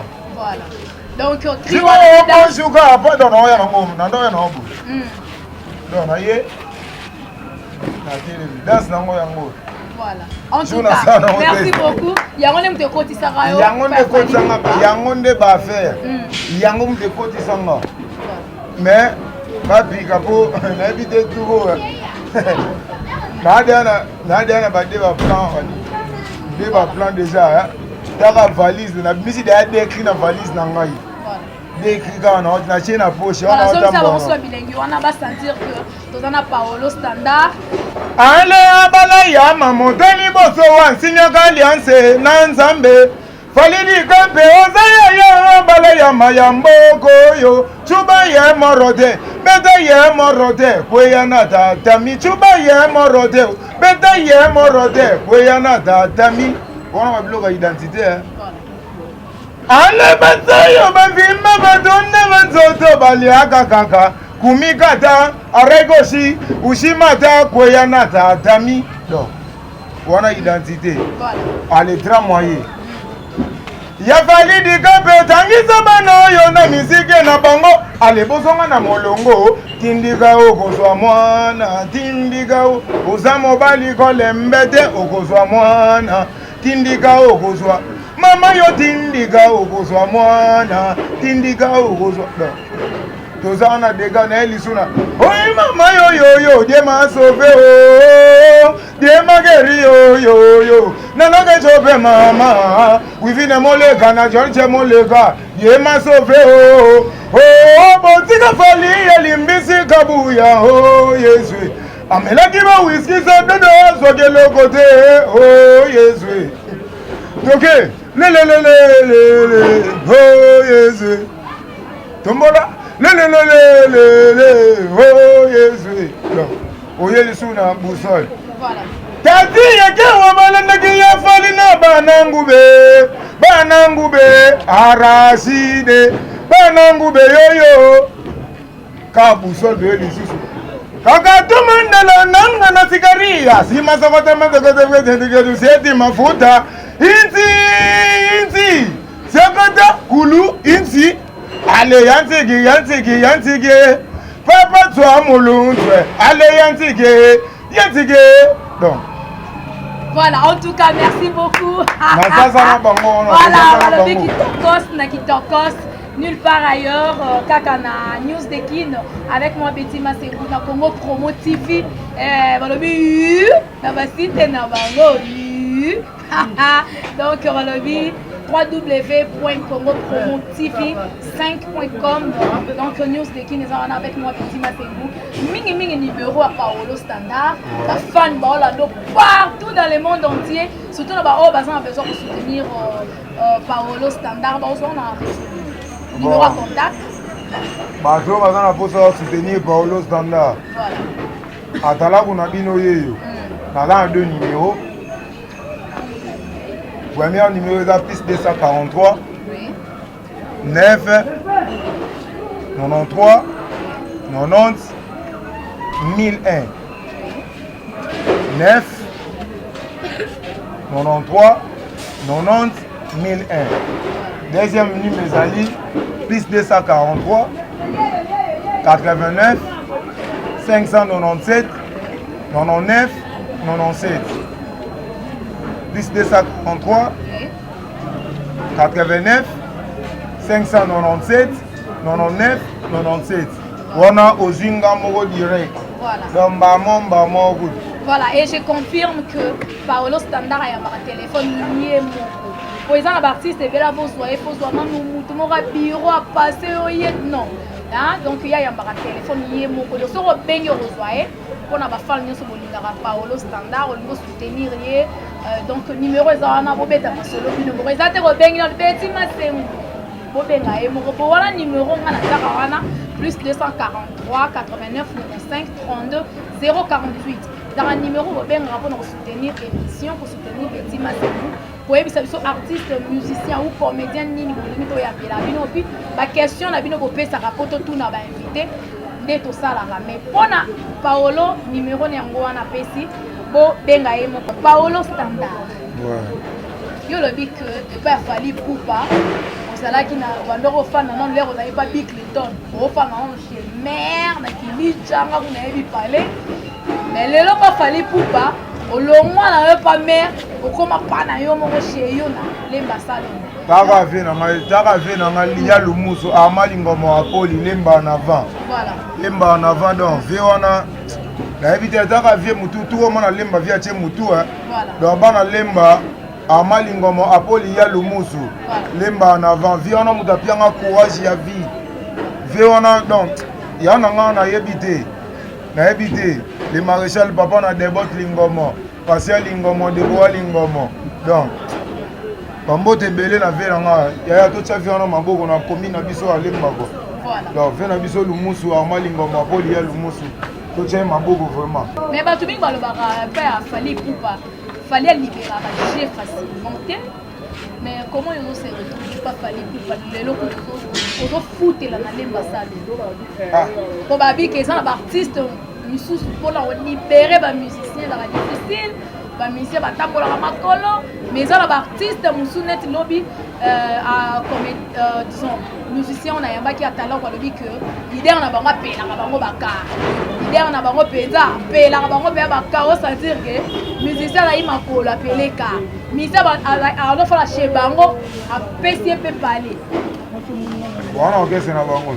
sikoyo po donc naoya nango na ndoya nango boye mm. donc naye natelemi danse nango yango Voilà. En tout cas, merci beaucoup. Yango nde moto ekotisaka yo. Yango nde ekotisanga, yango nde ba affaire. Mm. Yango moto ekotisanga. Mais babika po nayebi te turo. Nadia na nadia na ba de ba plan wani. De ba plan déjà hein. Taka valise nabimisi deya decri na valise na ngai. Decri kaka na natie na poche wana ozongisa bango so bilengi wana ba sentir que toza na Paolo standard. Ale abala ya mamoto liboso wa nsinyaka alliance na Nzambe. Falidi mpe oza yaya bala ya mayambo koyo chuba ye moro te beta ye moro te kweya na tatami chuba ye moro te beta ye moro te kweya na tatami wana babiloko ya identité eh. Ale basayo bavimba batonda banzoto baliaka kaka kumikata aregoshi ushimata kweya na tatami donc wana identité ale grand moyen ya validi kape otangisa bana oyo na mizike na bango ale bozonga na molongo tindika okozwa mwana tindika oza mobali kolembe te okozwa mwana tindika okozwa mama yo tindika okozwa mwana tindika okozwa toza wana dega na ye lisuna oyi mama yoyoyo die ma sauve o die ma geri yoyoyo nanoke sope mama wivine moleka na george moleka die ma sauve o o botika fali elimbisi kabuya o yesu amelaki ba wiski so dodo azwaki eloko te o yesu toke lelelelelele o yesu tombola lelelelelele o oh, yesu oye lisusu na boussole tati yekewa balandaki ya fali na banangube banangube araside banangube yoyo ka boussole boye lisusu kaka tumandala nanga na sikaria sima sokotamasokoteseti mafuta inzi inzi Sekata kulu insi ale yansiki yansiki yansiki papa twa mulunzwe ale yansiki yansiki donc Voilà, en tout cas, merci beaucoup. Voilà, balobi kitokos na kitokos nulle part ailleurs euh, kaka na news de kin avec moi Betty Masengu na Congo Promo TV eh, balobi na basite na bango donc balobi www.congopromotv5.com donc news de kin eza wana avec moi Betty Masengu mingi mingi numéro ya Paolo Standard ba fan baolando partout dans le monde entier surtout na baoyo baza na besoin kosoutenir euh, euh, Paolo Standard baozwa na numéro ya contact bato oyo baza na mposa ya soutenir Paolo Standard atalaku na bino yeyo mm. naza na deux numéros Premier numéro eza plus 243 oui. 9 93 90 1001 9 93 90 1001 Deuxième numéro ezali plus 243 89 597 99 97 plus 243 89 597 99 97 wana ozwi nga moko direct donc mbamo mbamo kutu Voilà, et je confirme que Paolo Standard ayambaka téléphone ye moko. Po eza na baartiste ebele abozwa ye pozwa nanu mutu moko ya bureau apasse yo ye non. Hein? Donc ye ayambaka téléphone ye moko. Donc soki obengi okozwa ye mpo na bafan nyonso bolingaka Paolo Standard olingi osoutenir ye euh, donc numéro eza wana bobeta masolo bino moko eza te kobengi na beti masengu bobenga ye moko po wana numéro nga nataka wana plus 243 89 95 32 048 ezaka numéro bobengaka mpona kosoutenir émission kosoutenir beti masengu koyebisa biso artiste musicien ou comédien nini bolingi toyambela bino puis baquestion na bino bopesaka mpo totuna bainvité nde tosalaka mais mpona paolo numero na yango wana apesi bobenga ye moko paolo standard yo olobi que epai ya fali pupa ozalaki na bandoko ofanda nano lere ozalaki pa bill clinton ofanda nano chez mare na kilicanga kuna yebi palais mais lelo pa fali pupa olongwa na yo pa mare okoma pa na yo moko chez yo na lemba salongo taka vie na ngai taka vie na ngai liya lumusu arma lingomo apoli lemba en avant lemba en avant donc vie wana nayebi te taka vie mutu tu omona lemba vie atie mutu donc bana lemba. Armand Lingomo Apoli ya Lumusu Lemba en avant vie wana moto apianga courage ya vie vie wana donc ya na nga nayebi te nayebi te le maréchal papa na debot Lingomo Patient Lingomo Deboa Lingomo donc bambote ebele na vie na nga yaya totya vie wana maboko na komi na biso ya Lemba ko donc vie na biso Lumusu Armand Lingomo Apoli ya Lumusu totya ye maboko vraiment. Mais bato mingi balobaka epai ya Fally Ipupa Fally a liberaka jeu facilement te mais comment yo se retrouve pas Fally Ipupa lelo kutu ozofutela na Lemba Salo ah. po babiki eza na baartiste misusu mpona kolibere bamusicien ezalaka difficile bamusicien batambolaka makolo mais eza na baartiste mosusu neti lobi euh, comme euh, disons musicien oyo nayambaki atalako alobi que leader na bango apelaka bango bakar leader na bango mpenza apelaka bango mpenza bakar osentir ke musicien azali makolo apele kar musicien azofala chez bango apesi ye mpe pale wana orchestre na bango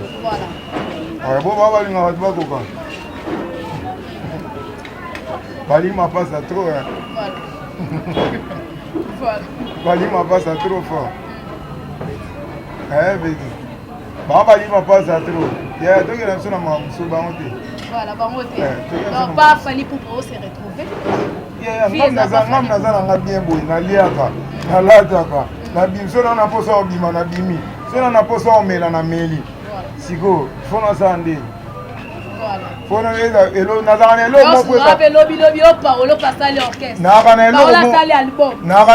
voilà bo ba balingaka bato bakoka balingi mapasa trop balingi mapasa trop fort Eh, beti. Ba ba lima pas à trop. Ya toke na biso na makambo mosusu bango te. Voilà, bango te. Eh, Donc pas Fally pour se retrouver. Yeah, ngam naza ngam naza na nga bien boye naliaka nalataka nabimi so na na posa obima nabimi so na na posa omela na meli sikoyo fo nasala ndeni nazalaka na eloko moko nazalaka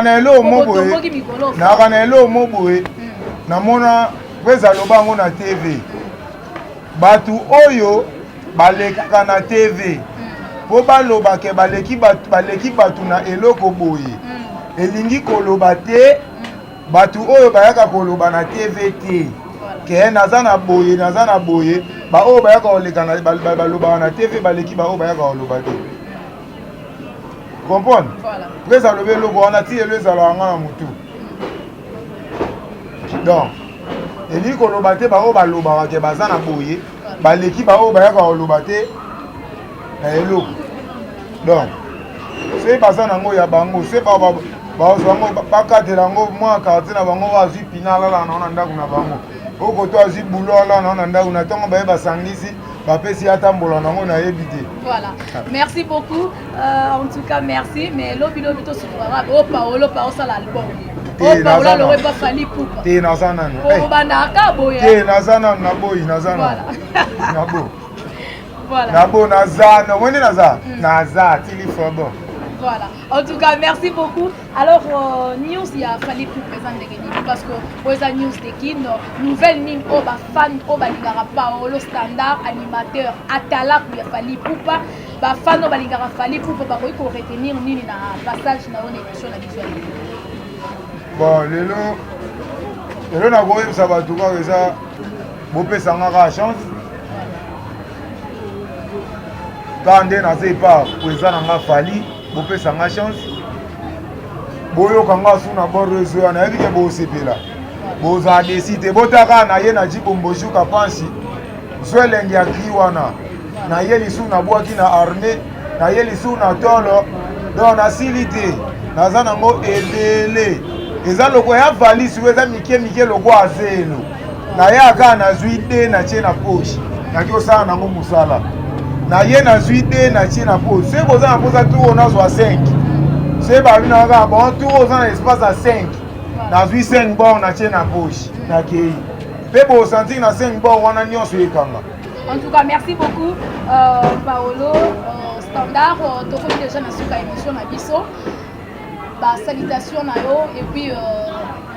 na eloko moko boye nazalaka na eloko moko boye hmm. namona prese aloba yango na tv bato oyo balekaka na tv mpo hmm. baloba ke baleki bato na eloko boye hmm. elingi koloba te Batu oyo bayaka koloba na TV te ke naza na boye naza na boye baoyo bayaka koleka balobaka na TV baleki baoyo bayaka koloba te comprendre prese alobi eloko wana ti elo ezalaka nga na motu donc elingi koloba te baoyo balobaka ke baza na boye baleki baoyo bayaka koloba te na eloko donc soki baza nango ya bango soki bazwa yango bakatela yango mwa quartier na bango oyo azwi pina alala nango na ndako na bango okoto azwi bulo alala nango na ndako na ntongo baye basangisi bapesi atambola nango nayebi te voilà merci beaucoup euh, en tout cas merci mais lobi lobi tosukaka o paolo pa osala album o paolo alowe pa fali pupa te naza nanu obandaka boye te naza nanu naboyi naza nanu nabo Voilà. Nabo naza, non, wende naza. Mm. Naza, tili fobo. Voilà. En tout cas, merci beaucoup. Alors, euh, news, il a fallu pour présenter parce que oza news de Kin, nouvelle nini oyo ba fan oyo balingaka Paolo standard animateur atalaku ya Fally Ipupa ba fan oyo balingaka Fally Ipupa bakoki ko retenir nini na passage na yo na émission na biso ya lelo? Bon, lelo lelo nakoyebisa bato kaka eza bopesa nga kaka chance kaka nde naza epa président na nga fali bopesa nga chance boyoka nga su na bord ezoya nayebi ke bosepela bozala desi te botaka na ye na jibombojuka pansi zwa elengi ya kri wana na ye lisusu nabwaki na armée na ye lisusu na tolo donc nasili te naza nango ebele eza lokola ya valise oyo eza mike mike lokola zelo naya kaka nazwi de natie na poche naki osala nango mosala naye nazwi de natie na poche soki boza na mposa tour nazwa 5 soki babi na kaka bon tour oza na espace ya 5 nazwi 5 bor natie na poche nakei mpe bosantir na 5 bor wana nyonso ekanga En tout cas, merci beaucoup, euh, Paolo. Euh, standard, euh, tokomi déjà na suka émission na biso. Ba salutations na yo et puis euh,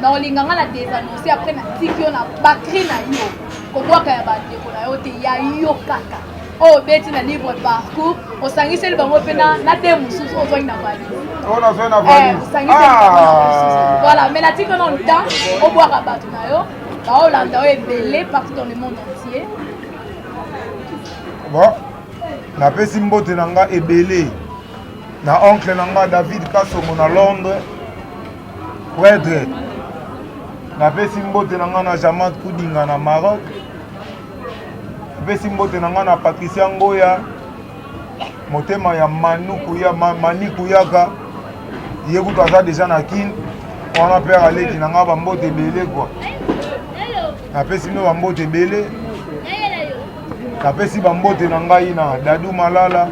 na olinga nga na désannoncer après na tiki yo na bakri na yo. Kobwaka ya bandeko na yo te ya yo kaka. oyo obeti na libre parcours osangiseli bango mpe na de mosusu ozwaki na valise oyo nazwaki na valise eh, osangiseli bango na mosusu ah. voilà mais natiki yo na temps obwaka bato na yo baolanda oyo ebele partout dans le monde entier bon napesi mbote na nga ebele na oncle na nga david kasongo na londres prêtre napesi mbote na nga na jamat kudinga na maroc napesi mbote na nga na patricia ngoya motema ya manu kuya, mani kuyaka ye kutu aza deja na kin. Wana père aleki na nga bambote ebele kua. Napesi bino bambote ebele. Napesi bambote na ngai na Dadu Malala.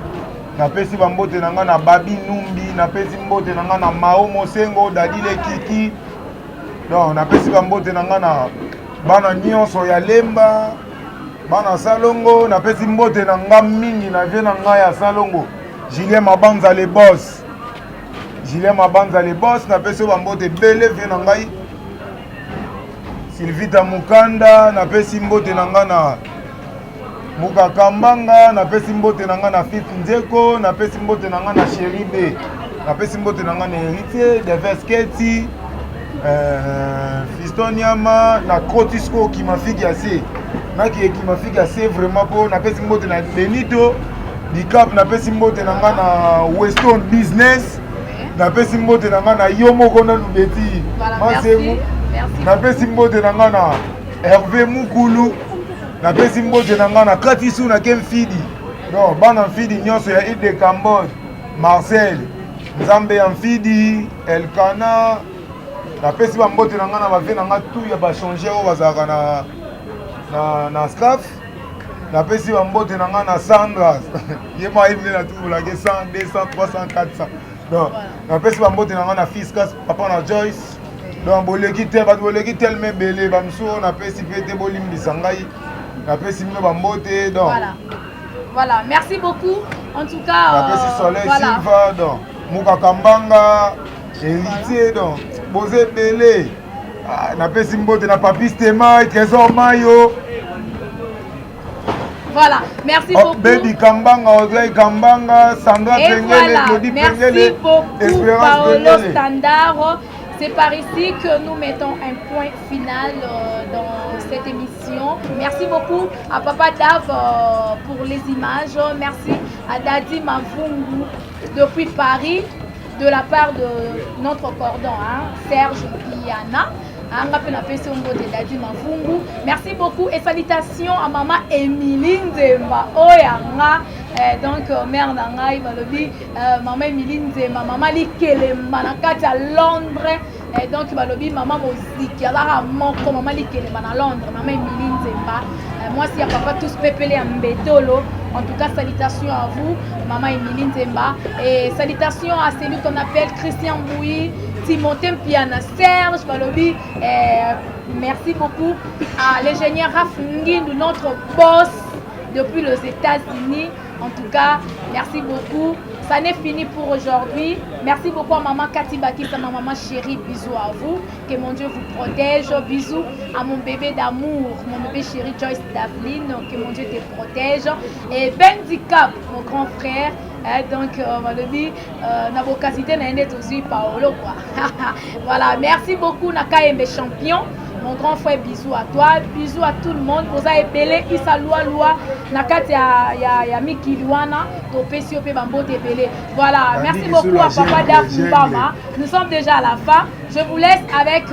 Napesi bambote na ngai na Babi Numbi. Napesi mbote na ngai na Mao Mosengo, Dadi Lekiki. Donc napesi bambote na ngai na bana nyonso ya Lemba, bana Salongo. Napesi mbote na ngai mingi na vie na ngai ya Salongo, Julien Mabanza le boss. Julien Mabanza le boss, napesi yo bambote ebele vie na ngai. Sylvita Mukanda, napesi mbote na ngai na Mukakambanga, napesi mbote na ngai na Fif Nzeko, napesi mbote na ngai na Chéri B, napesi mbote na ngai na Héritier, Deves Keti, Fiston Nyama, na Krotisco Kimafiki ya se. Naki Kimafiki ya se vraiment po napesi mbote na Benito Dicap, napesi mbote na ngai na Weston Business, napesi mbote na ngai na yo moko nanu Beti Masengu, napesi mbote na ngai na Hervé Mukulu, napesi mbote na ngai na Katisu na Kemfidi. Donc bana Mfidi nyonso ya Ile de Cambodge, Marcel Nzambe ya Mfidi, Elkana, napesi bambote na ngai na bavie na ngai tout ya bachanger oyo bazalaka na, na, na staff. Napesi bambote na ngai na Sandra, ye moko ayebi nde natumbulaki 100, 200, 300, 400. Donc napesi bambote na ngai na Fiscas, papa na Joyce. Donc boleki te, bato boleki telema ebele, bamisusu oyo napesi mpe te, bolimbisa ngai, napesi bino bambote. Donc voilà. Voilà, merci beaucoup. En tout cas, napesi Soleil, voilà. Silva, donc Mukakambanga, Héritier, donc boza ebele. Ah, napesi mbote na Papi Stemay, Trésor Mayo. Voilà, merci oh, beaucoup. Baby Kambanga, Audrey Kambanga, Sandra Et Pengele, voilà. Claudie Merci Pengele, beaucoup, Espérance Paolo Pengele. Standard. C'est par ici que nous mettons un point final dans cette émission. Merci beaucoup à Papa Dave pour les images. Merci à Dadi Mavungu depuis Paris, de la part de notre cordon, hein, Serge Piana. Merci beaucoup et salutations à maman Émilie Nzemba. Oyanga, donc mère na ngai balobi maman Émilie Nzemba, maman Likelemba na kati ya Londres. Donc balobi maman Moziki azaka moko, maman Likelemba na Londres, maman Émilie Nzemba. Moi si ya papa tous pepele ya Mbetolo. En tout cas, salutations à vous, maman Émilie Nzemba. Et salutations à celui qu'on appelle Christian Bouy, Timothée Mpiana, Serge Balobi. Merci beaucoup à l'ingénieur Raph Ngindu, notre boss depuis les États-Unis. En tout cas, merci beaucoup. Ça n'est fini pour aujourd'hui. Merci beaucoup à maman Cathy Bakissa, ma maman chérie. Bisous à vous. Que mon Dieu vous protège. Bisous à mon bébé d'amour, mon bébé chéri Joyce Daveline. Que mon Dieu te protège. Et Ben Dicap, mon grand frère. Donc, Balobi, na bokasite na ende tozui Paolo quoi. Voilà, merci beaucoup Nakaembe champion. Mon grand frère, bisous à toi, bisous à tout le monde. Boza ebele, Issa Loi Loi, na kati ya, ya, ya Mikili wana, topesi yo pe bambote ebele. Voilà, Tandis merci que beaucoup sur la à Papa jungle, Daf jungle. Mbama. Nous sommes déjà à la fin. Je vous laisse avec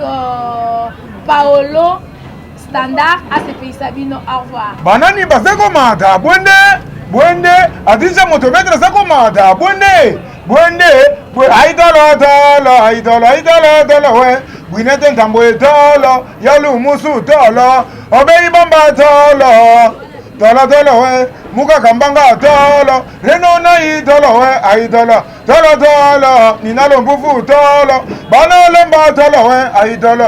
Paolo Standard à ce pays Sabino. Au revoir. Banani bazako mata, bwende, bwende, adisha motomètre zako mata, bwende, bwende, bwe, aitalo, tolo, aitalo, aitalo, tolo, we. Bwinete ntambwe tolo, yalu musu tolo, obei bamba tolo, tolo, tolo, we. Muka kambanga tolo, reno na itolo, we, aitolo, tolo, tolo, ninalo mbufu tolo, bana lomba tolo, we, aitolo.